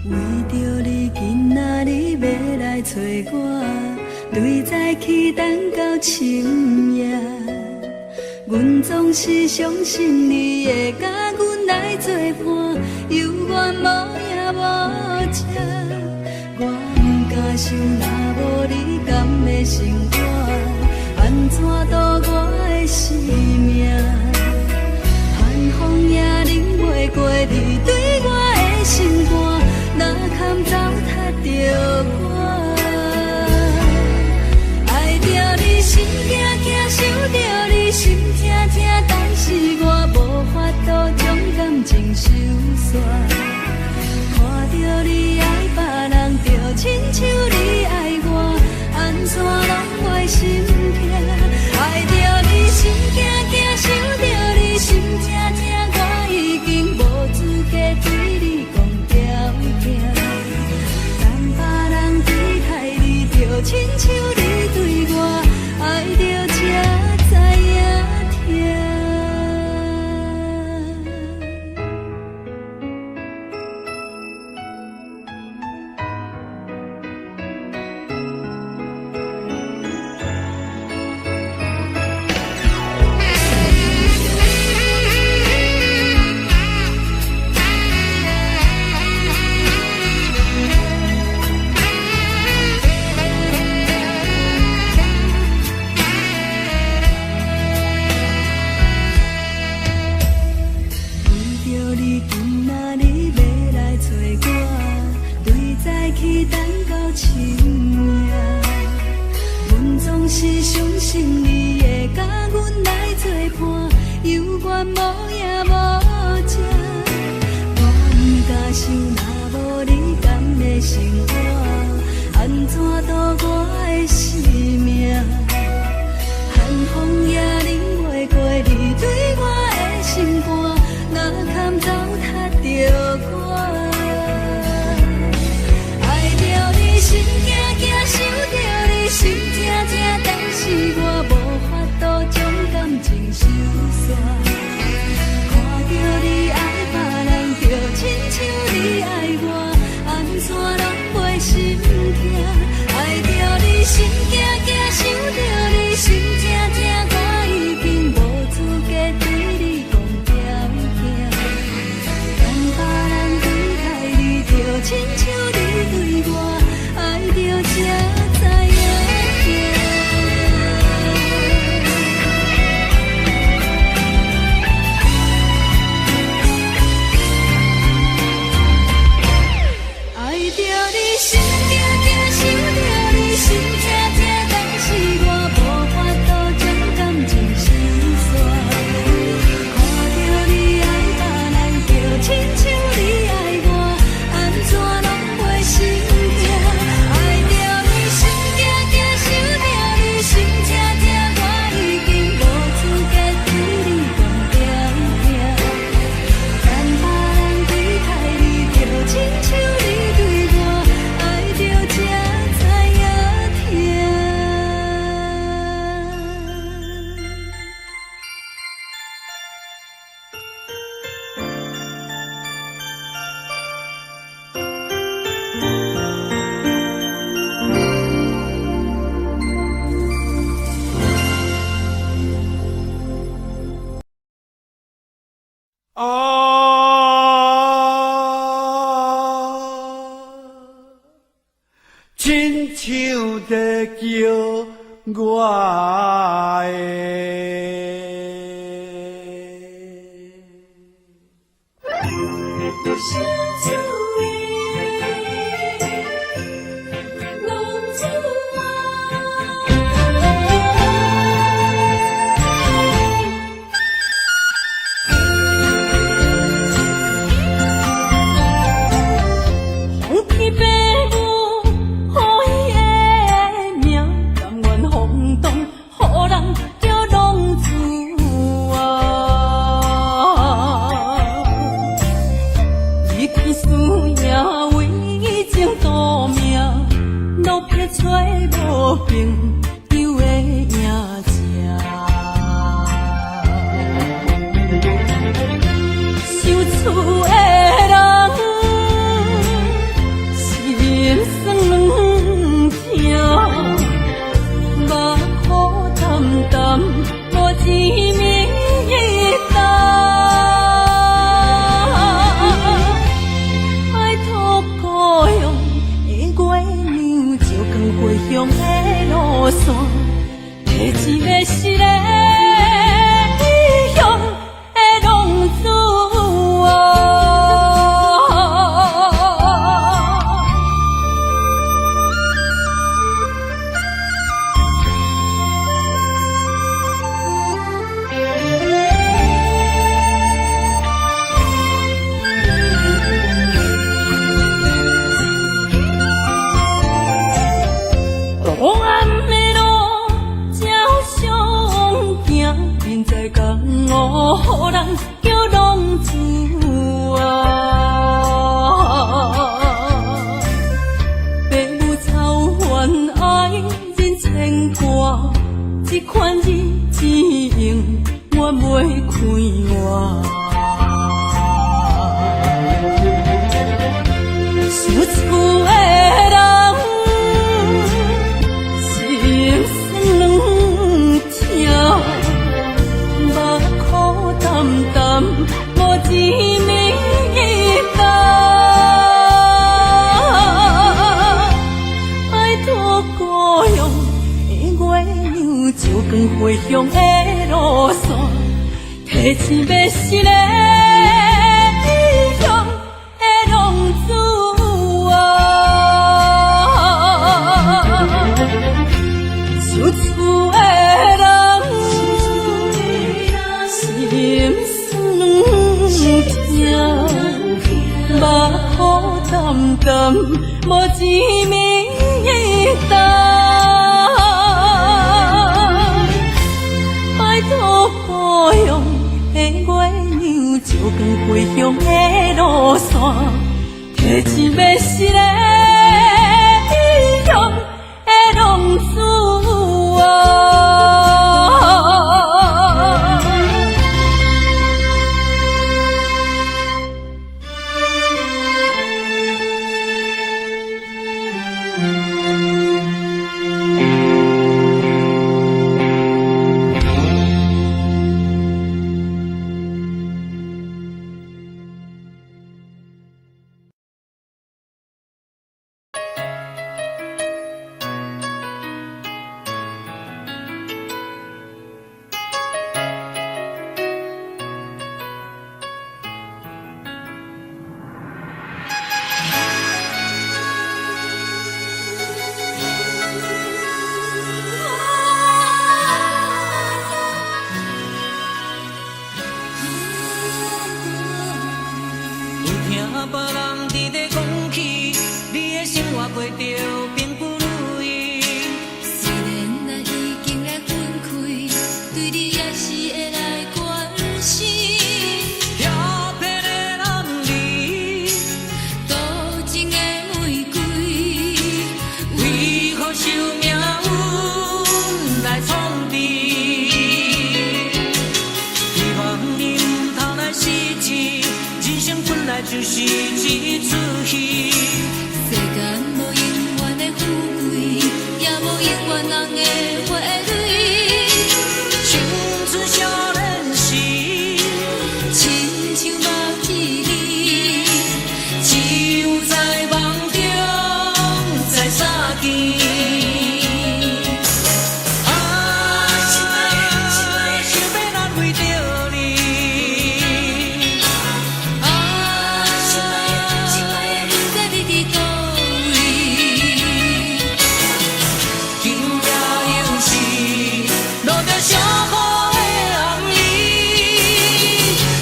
为著你，今仔日欲来揣我，对早起等到深夜。阮总是相信你会佮阮来作伴，犹原无影无迹。我不敢想，若无你，敢会生活？按怎度我的生命？寒风也冷袂过你对我的心肝。相信你會佮阮來做伴，猶原無影無跡。我毋敢想，若無你敢會生活，按怎度我的生命？寒風也忍袂過你對我的心肝，哪堪糟蹋著我？愛著你心驚驚，想著你心痛痛，但是我無法度將感情收煞。看著你愛別人，就親像你愛我，按怎攏袂心痛？愛著你心驚驚，想著你心痛痛，我已經無資格對你講條件。當別人對待你，就親像你對我，愛著才知影疼。愛著你心驚驚，想著你心痛痛，但是我無法度將感情收煞。看著你愛別人，就親像你愛我，按怎攏袂心痛？愛著你心驚驚，想著你心痛痛，我已經無資格對你講條件。當別人對待你，就親像你對我，愛著才知影疼。啊，親像在叫我的。相思的浪子啊。放天爸母予伊的名，甘願放蕩，予人叫浪子啊。日见输赢为情赌命，落魄找无朋友的影子。想厝的人，心酸软疼，目苦澹澹，無一暝一冬。拜託故鄉的月娘，照光回鄉的路線，提一个失的異鄉的浪子啊。黑暗的路照相行，人在江湖，予人叫浪子啊。爸母操煩愛人牽掛，這款日子永遠袂快活。想厝的人，心酸軟疼，目苦澹澹，無一暝一冬。拜託故鄉的月娘，照光回鄉的路線，提一个失的異鄉的浪子啊。想厝的甘無一暝冬。拜託故鄉的月娘，照光回鄉的路線，提一个失的异鄉的浪子啊。有聽別人佇咧講起，你的生活過著並不如意。雖然咱已經來分開，對你也是會來關心。調皮的男兒，多情的玫瑰，為何受命運來創治？希望你毋通來失志，人生本來就是一齣戲。世間無永遠的富貴，也無永遠人的花蕊。青春少年時，親像目一暝，只有在夢中再相見。啊，心愛的，心愛的，想欲難為著你。啊，心愛的，心愛的，不知你佇佗位。今夜又是落著小雨的暗暝，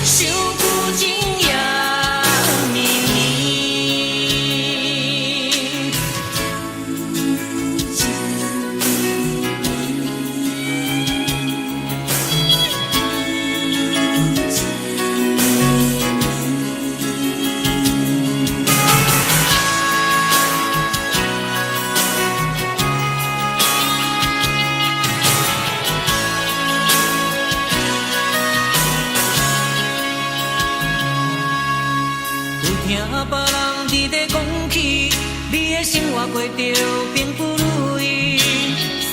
想舊情也綿綿。有聽別人佇咧講起，你的生活過著並不如意。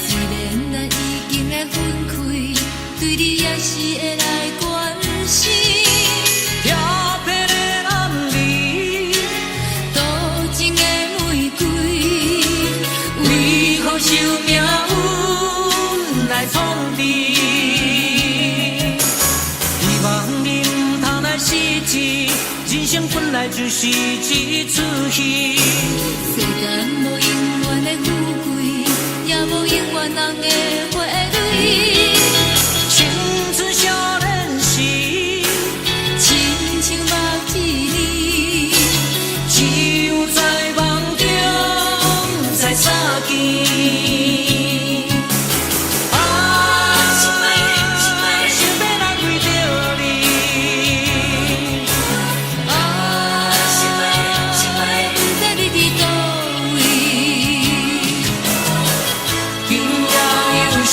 雖然咱已經來分開，對你也是會來關心。調皮的男兒，多情的玫瑰，為何受命運來創治？希望你毋通來失志，人生本來就是一齣戲。世間無永遠的富貴，也無永遠人的花蕊。青春少年時，親像目一暝，只有在夢中再相見。啊，心愛的，心愛的，想欲難為著你。啊，心愛的，心愛的，不知你佇佗位。今夜又是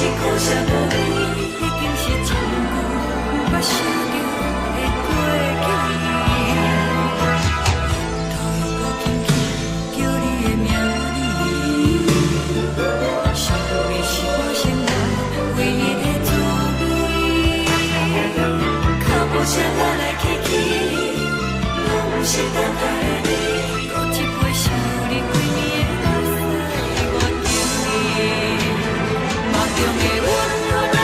是可惜無你，已經是真久毋捌想著的過去。頭又閣輕輕叫你的名字，想你是我生活唯一的滋味。腳步聲來來去去，攏毋是等待的你。閣一杯想你規暝的目屎，我敬你。夢中的阮咱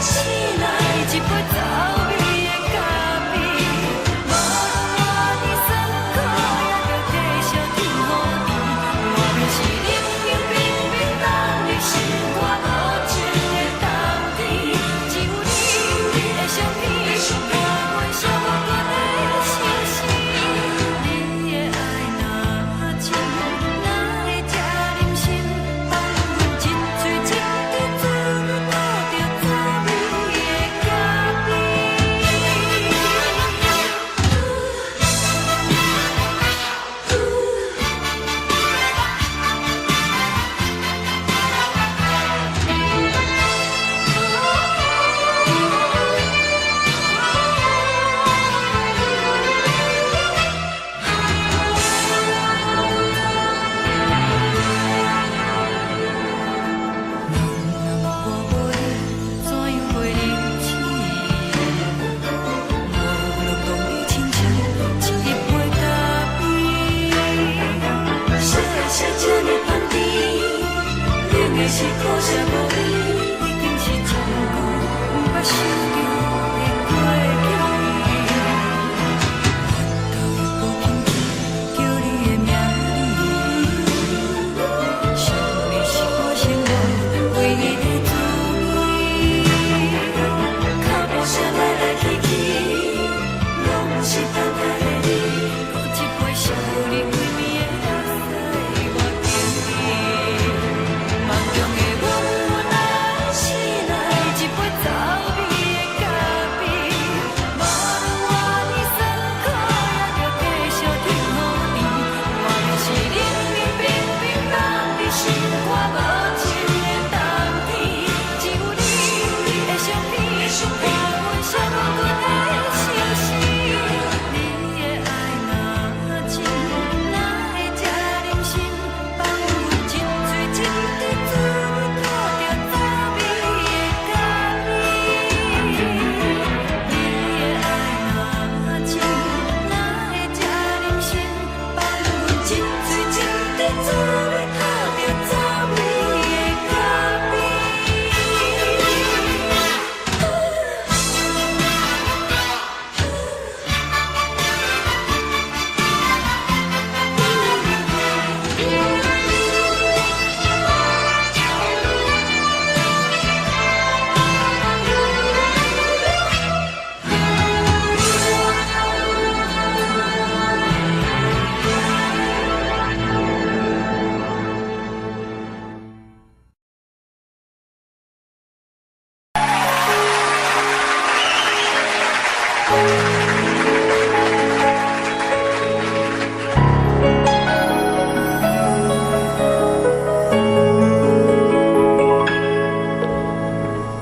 醒來，一杯走味的咖啡。無論偌尼酸苦，也著繼續天雨甜。外面是冷冷冰冰凍入心肝無情的冬天，只有你的相片，伴阮寂寞的相思。你的愛若真，哪會這忍心放阮一喙一滴滋味吐著滋味的咖啡？若我無你，怎樣過日子？無論講你親像一杯咖啡。啥會寫這呢香甜？冷的是可惜無你，已經是真久毋捌想著的過去。頭又閣輕輕叫你的名字，想你是我生活唯一的滋味。腳步聲來來去去，攏毋是等待的你。閣一杯想你規暝的目屎，我敬你。夢中的阮咱醒來，一杯走味的咖啡。無論偌尼酸苦，也著繼續天雨甜。外面是冷冷冰冰凍入心肝無情的冬天，只有你的相片，伴阮寂寞的相思。你的愛若真，哪會這忍心放阮一喙一滴滋味吐著滋味的咖啡？你的愛若真，哪會這忍心放阮一喙一滴滋味吐著滋味的咖啡？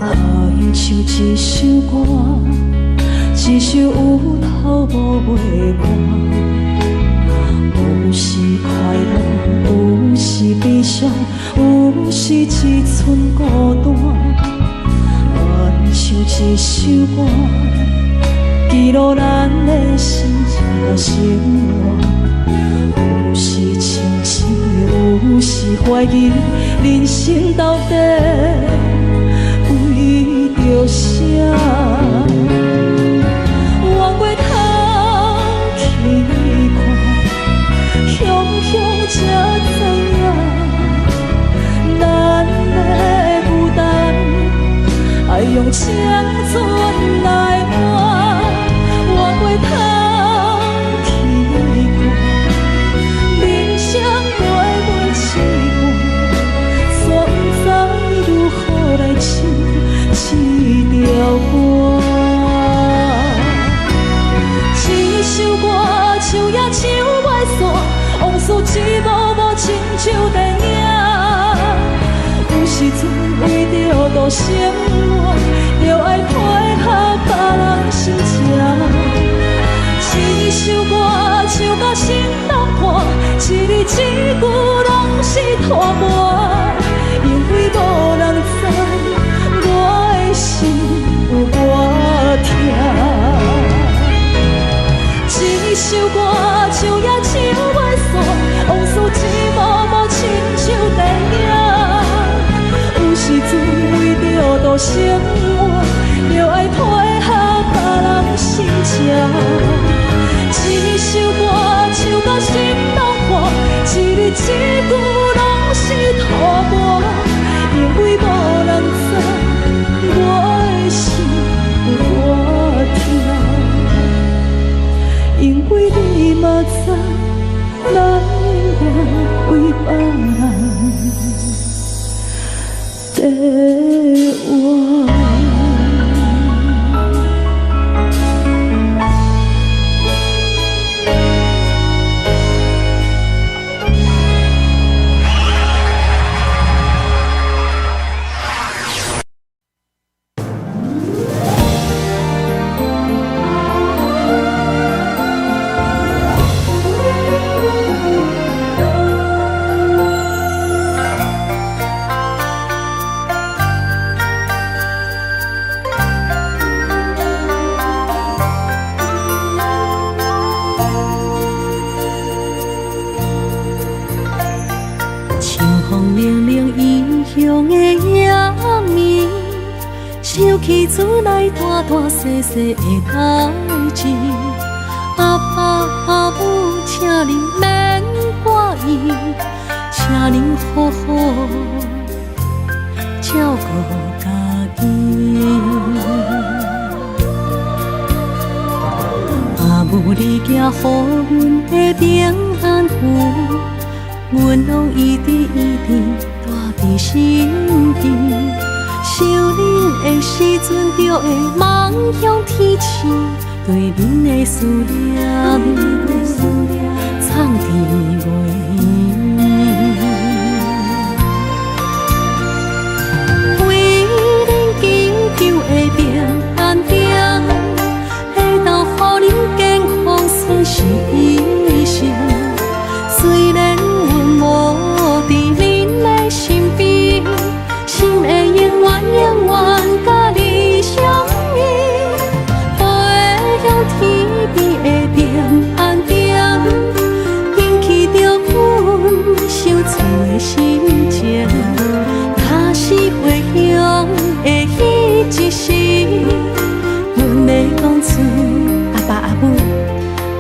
好像一首歌，一首有頭無尾歌，有時快樂，有時悲傷，有時一寸孤單。好像一首歌，記錄咱的心情佮生活。有時清醒，有時懷疑，人生到底為著啥？轉過頭去看，雄雄才知影，咱的孤單愛用青春來換。轉過頭去看，人生短短一半，煞不知如何來唱這條歌。度生活，著愛配合別人心情。一首歌唱甲心攏破，一字一句攏是拖磨，因為無人知我的心有偌疼。一首歌唱也唱袂煞，往事一幕幕親像電影。有時陣為著度生活，著愛配合別人心情。一首歌唱甲心攏破，一字一句攏是拖磨，因為無人知我的心有偌疼。因為你嘛知，咱永遠為別人在活。想起厝內大大細細的代誌，阿爸阿母，請恁免掛意，請恁好好照顧家己。阿母你寄予阮的平安符，阮攏一直一直帶佇身邊。想恁的時陣，就會望向天星，對恁的思念，藏佇袂圆。為恁祈求的平安燈，會當予恁健康順遂一生。雖然阮無佇恁的身邊，心會永遠永遠佮你相依，飛向天邊的平安燈，引起著阮相思的心情。若是回鄉的彼一時，阮欲講出阿爸阿母，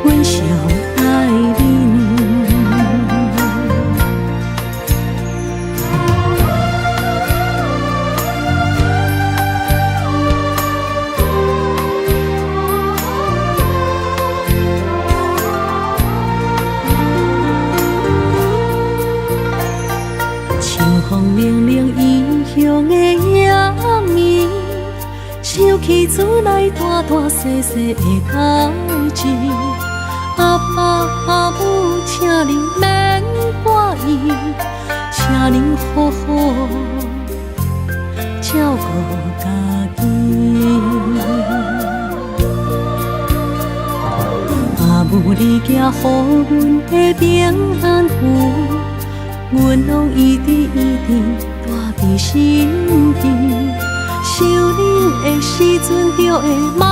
阮上愛恁。秋風冷冷異鄉的夜暝，想起厝內大大細細的代誌，阿爸阿母，請恁免掛意，請恁好好照顧家己。阿母你寄予阮的平安符，阮攏一直一直帶佇身邊。想恁的時陣，就會望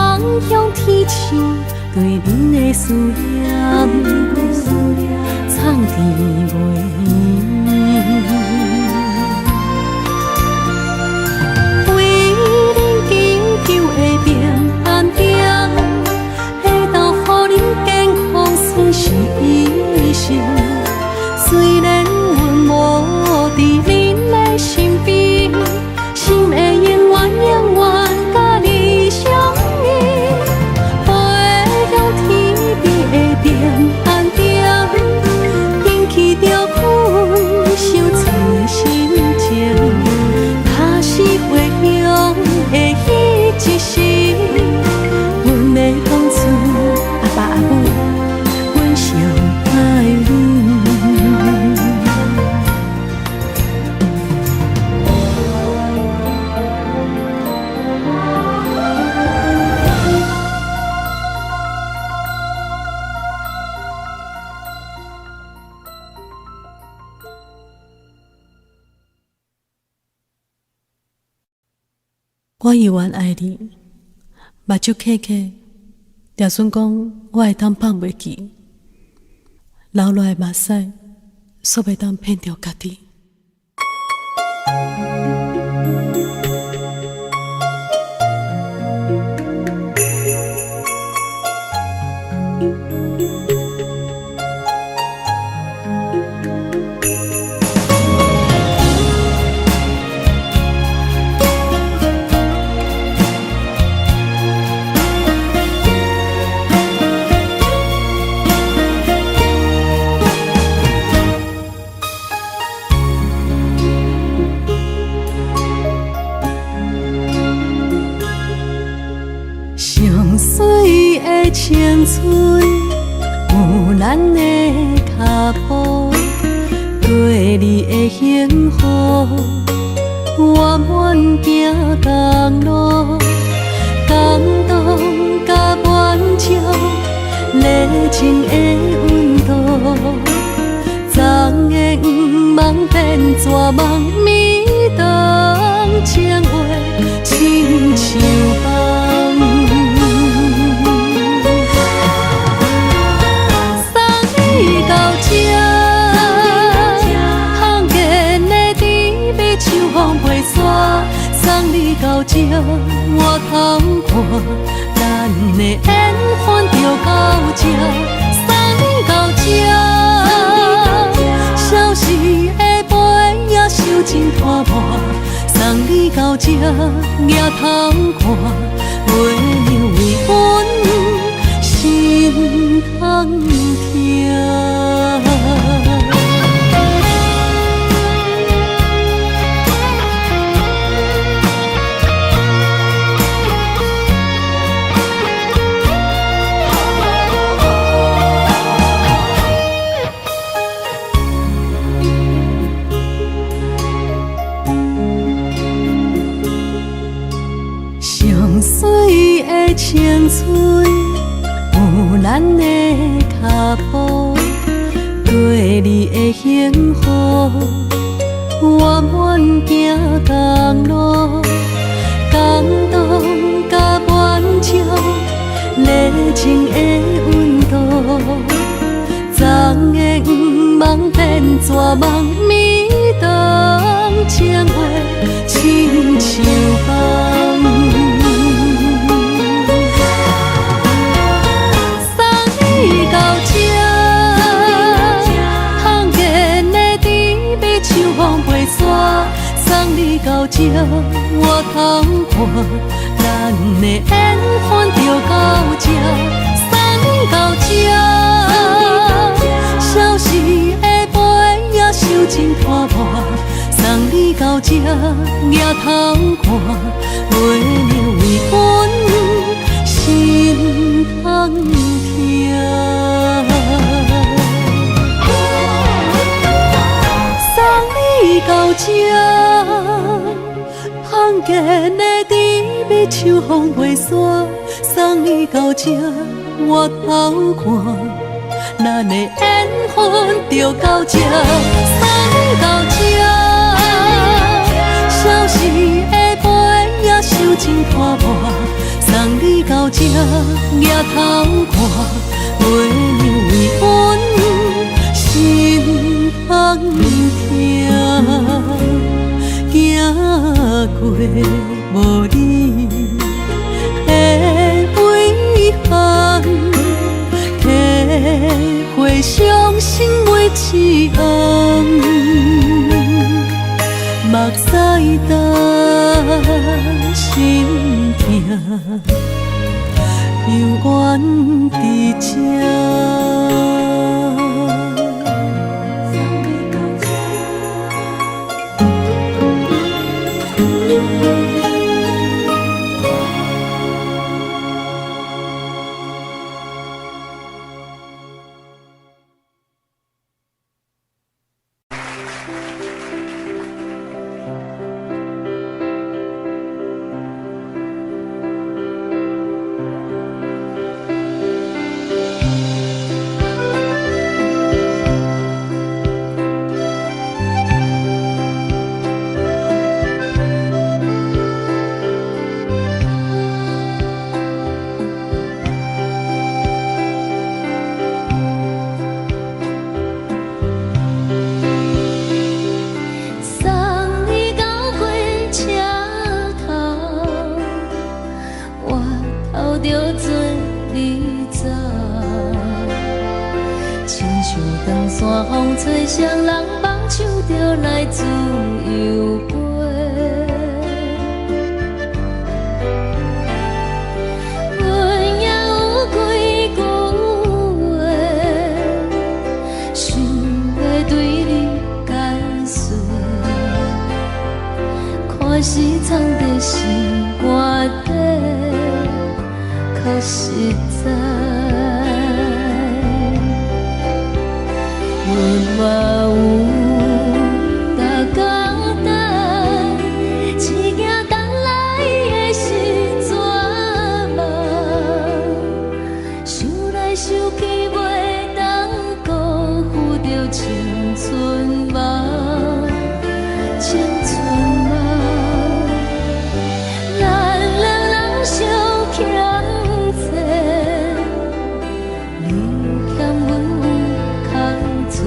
向天星，對恁的思念，藏佇袂圓。為恁祈求的平安燈，會當予恁健康順遂一生。雖然阮無佇恁的身邊，心會永遠永遠佮你相依，飛向天邊的平安燈，引起著阮相思的我猶原愛你，目睭瞌瞌，掠準講我會當放袂記，流落來目屎，煞袂當騙著家己。上水的青春，有咱的跤步，對你的幸福，我滿行同路，感動甲滿足，熱情的溫度，昨的愿望變绝望，暝當情話，親像夢。到這，香見的甜蜜像風飛沙，送你到這，我通看，咱的緣分就到這，送你到這，消失的背影收真拖磨，送你到這，举头看，月亮为阮心通疼。上水的青春，有咱的跤步，對你的幸福，我滿行同路，感動甲滿足，熱情的溫度，昨的愿望變绝望，暝當情話，親像夢。送你到這，香見的甜蜜像風飛沙，送你到這，我通看，咱的緣分就到這，送你到這，消失的背影收真拖磨，送你到這，举頭看，月亮為阮心通疼。送你到這，香見的甜蜜像風飛沙，送你到這，我頭看，咱的緣分就到這，送你到這，消失的背影收真拖磨，送你到這，举頭看，月亮為阮心通疼，行過無你的遺憾，體會傷心每一暗，目屎干，心疼，犹原佇這。長山風吹，啥人放手就來自由飛。阮也有幾句話，想欲對你解說，看是藏佇心肝底，較實在。阮嘛有逐工等，只驚等來的是绝望。想來想去，袂當辜負著青春夢，青春夢。咱兩人相欠債，你欠阮有較濟，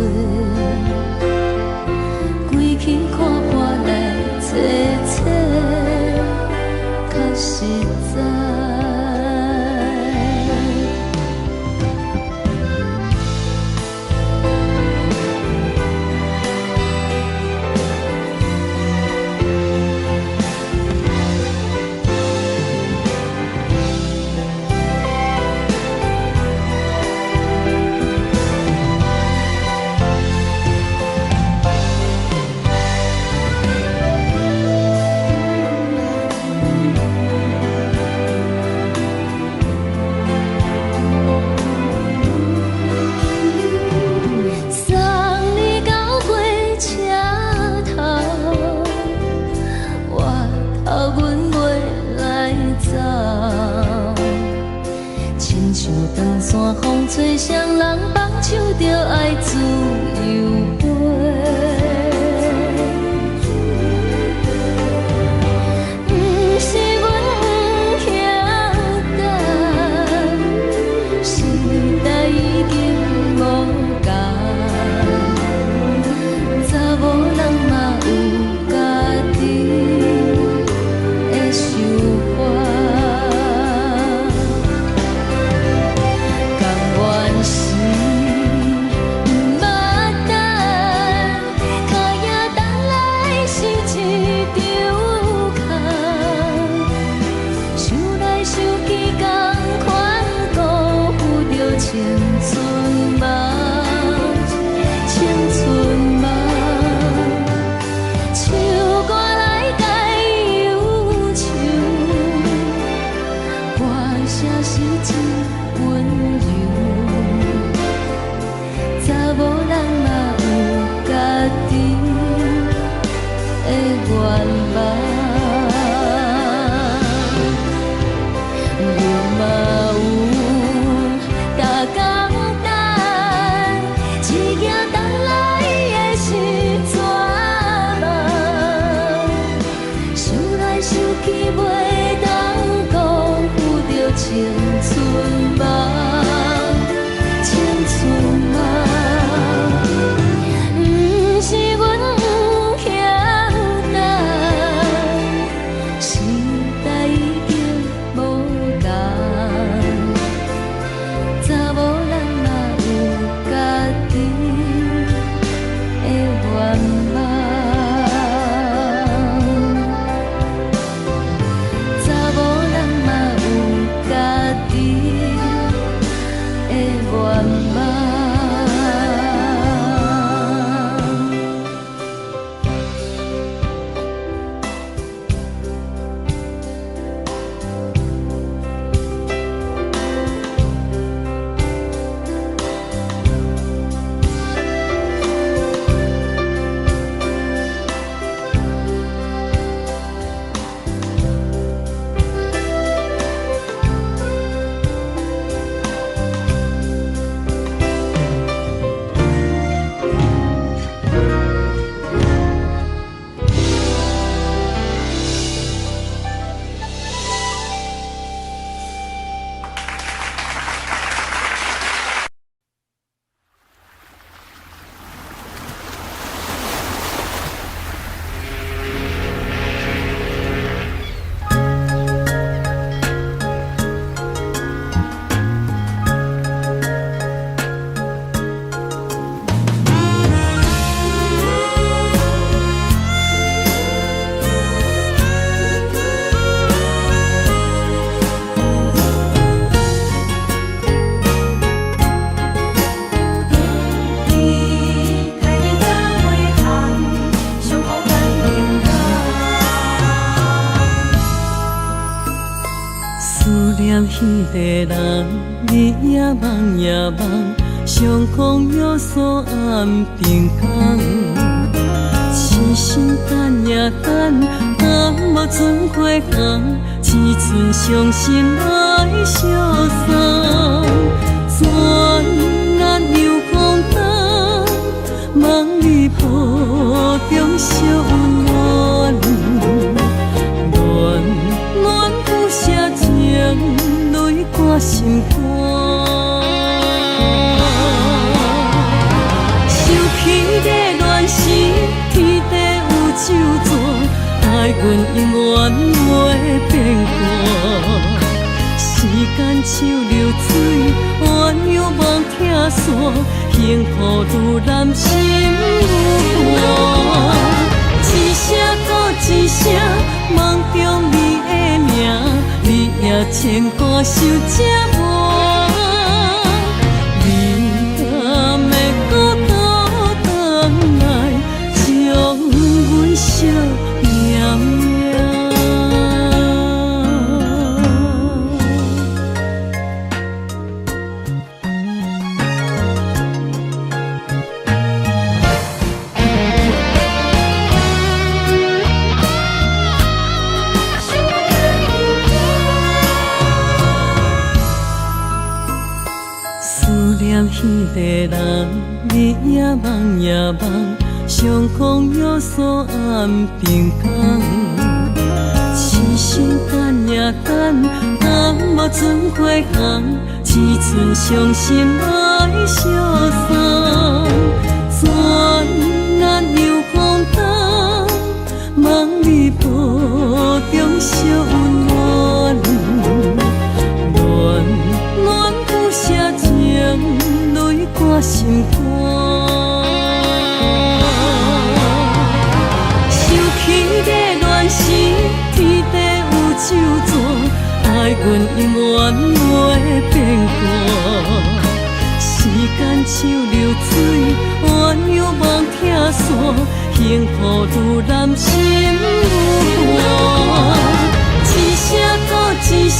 規氣看破來找找，較實在。送你到火車頭，我頭阮袂來走。親像長山風吹，啥人放手就愛自由飛。毋是阮不肯等，時代已經無仝，查某人嘛有家己的想法。甘願是毋捌等，个人，日也梦也梦，相逢有所暗平衡。痴心等呀等，等无准花红，一寸伤心来相送。转眼又空冬，梦里抱中惜温暖，暖暖不舍情泪挂心肝。想起的恋时，天地有酒泉，爱阮永远袂变卦。时间像流水，鸳鸯梦拆散，幸福愈难心愈寒。一声搁一声，梦中你的名，日夜牵挂想这晚。你敢会阁倒转来，将阮惜命命？思念彼个人，日也梦也梦，相逢有所暗平衡。痴心等呀等，等无准花红，一寸伤心来相送。转眼又空冬，梦里抱中惜温暖，暖暖不舍情泪挂心肝。想起的恋时，天地有酒泉，爱阮永远袂变卦。时间像流水，鸳鸯梦拆散，幸福愈难心愈寒。一声搁一声，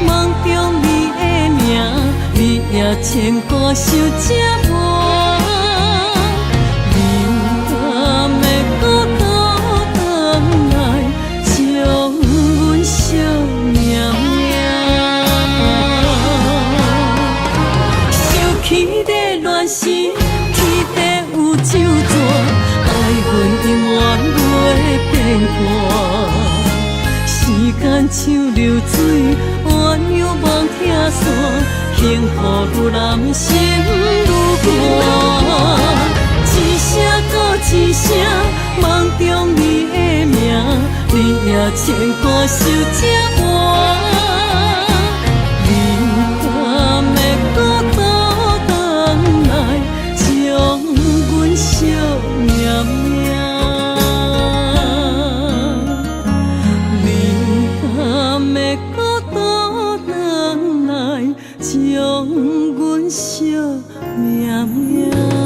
梦中你的名，日夜牵挂想这晚。你敢会阁倒转来，将阮惜命命？想起的恋时，天地有酒泉，爱阮永远袂变卦。时间像流水，鸳鸯梦拆散，幸福愈难心愈寒。一声搁一声，梦中你的名，日夜牵挂想这晚。你敢会阁倒转来，将阮惜命命？你敢会阁倒转来，将阮惜命命？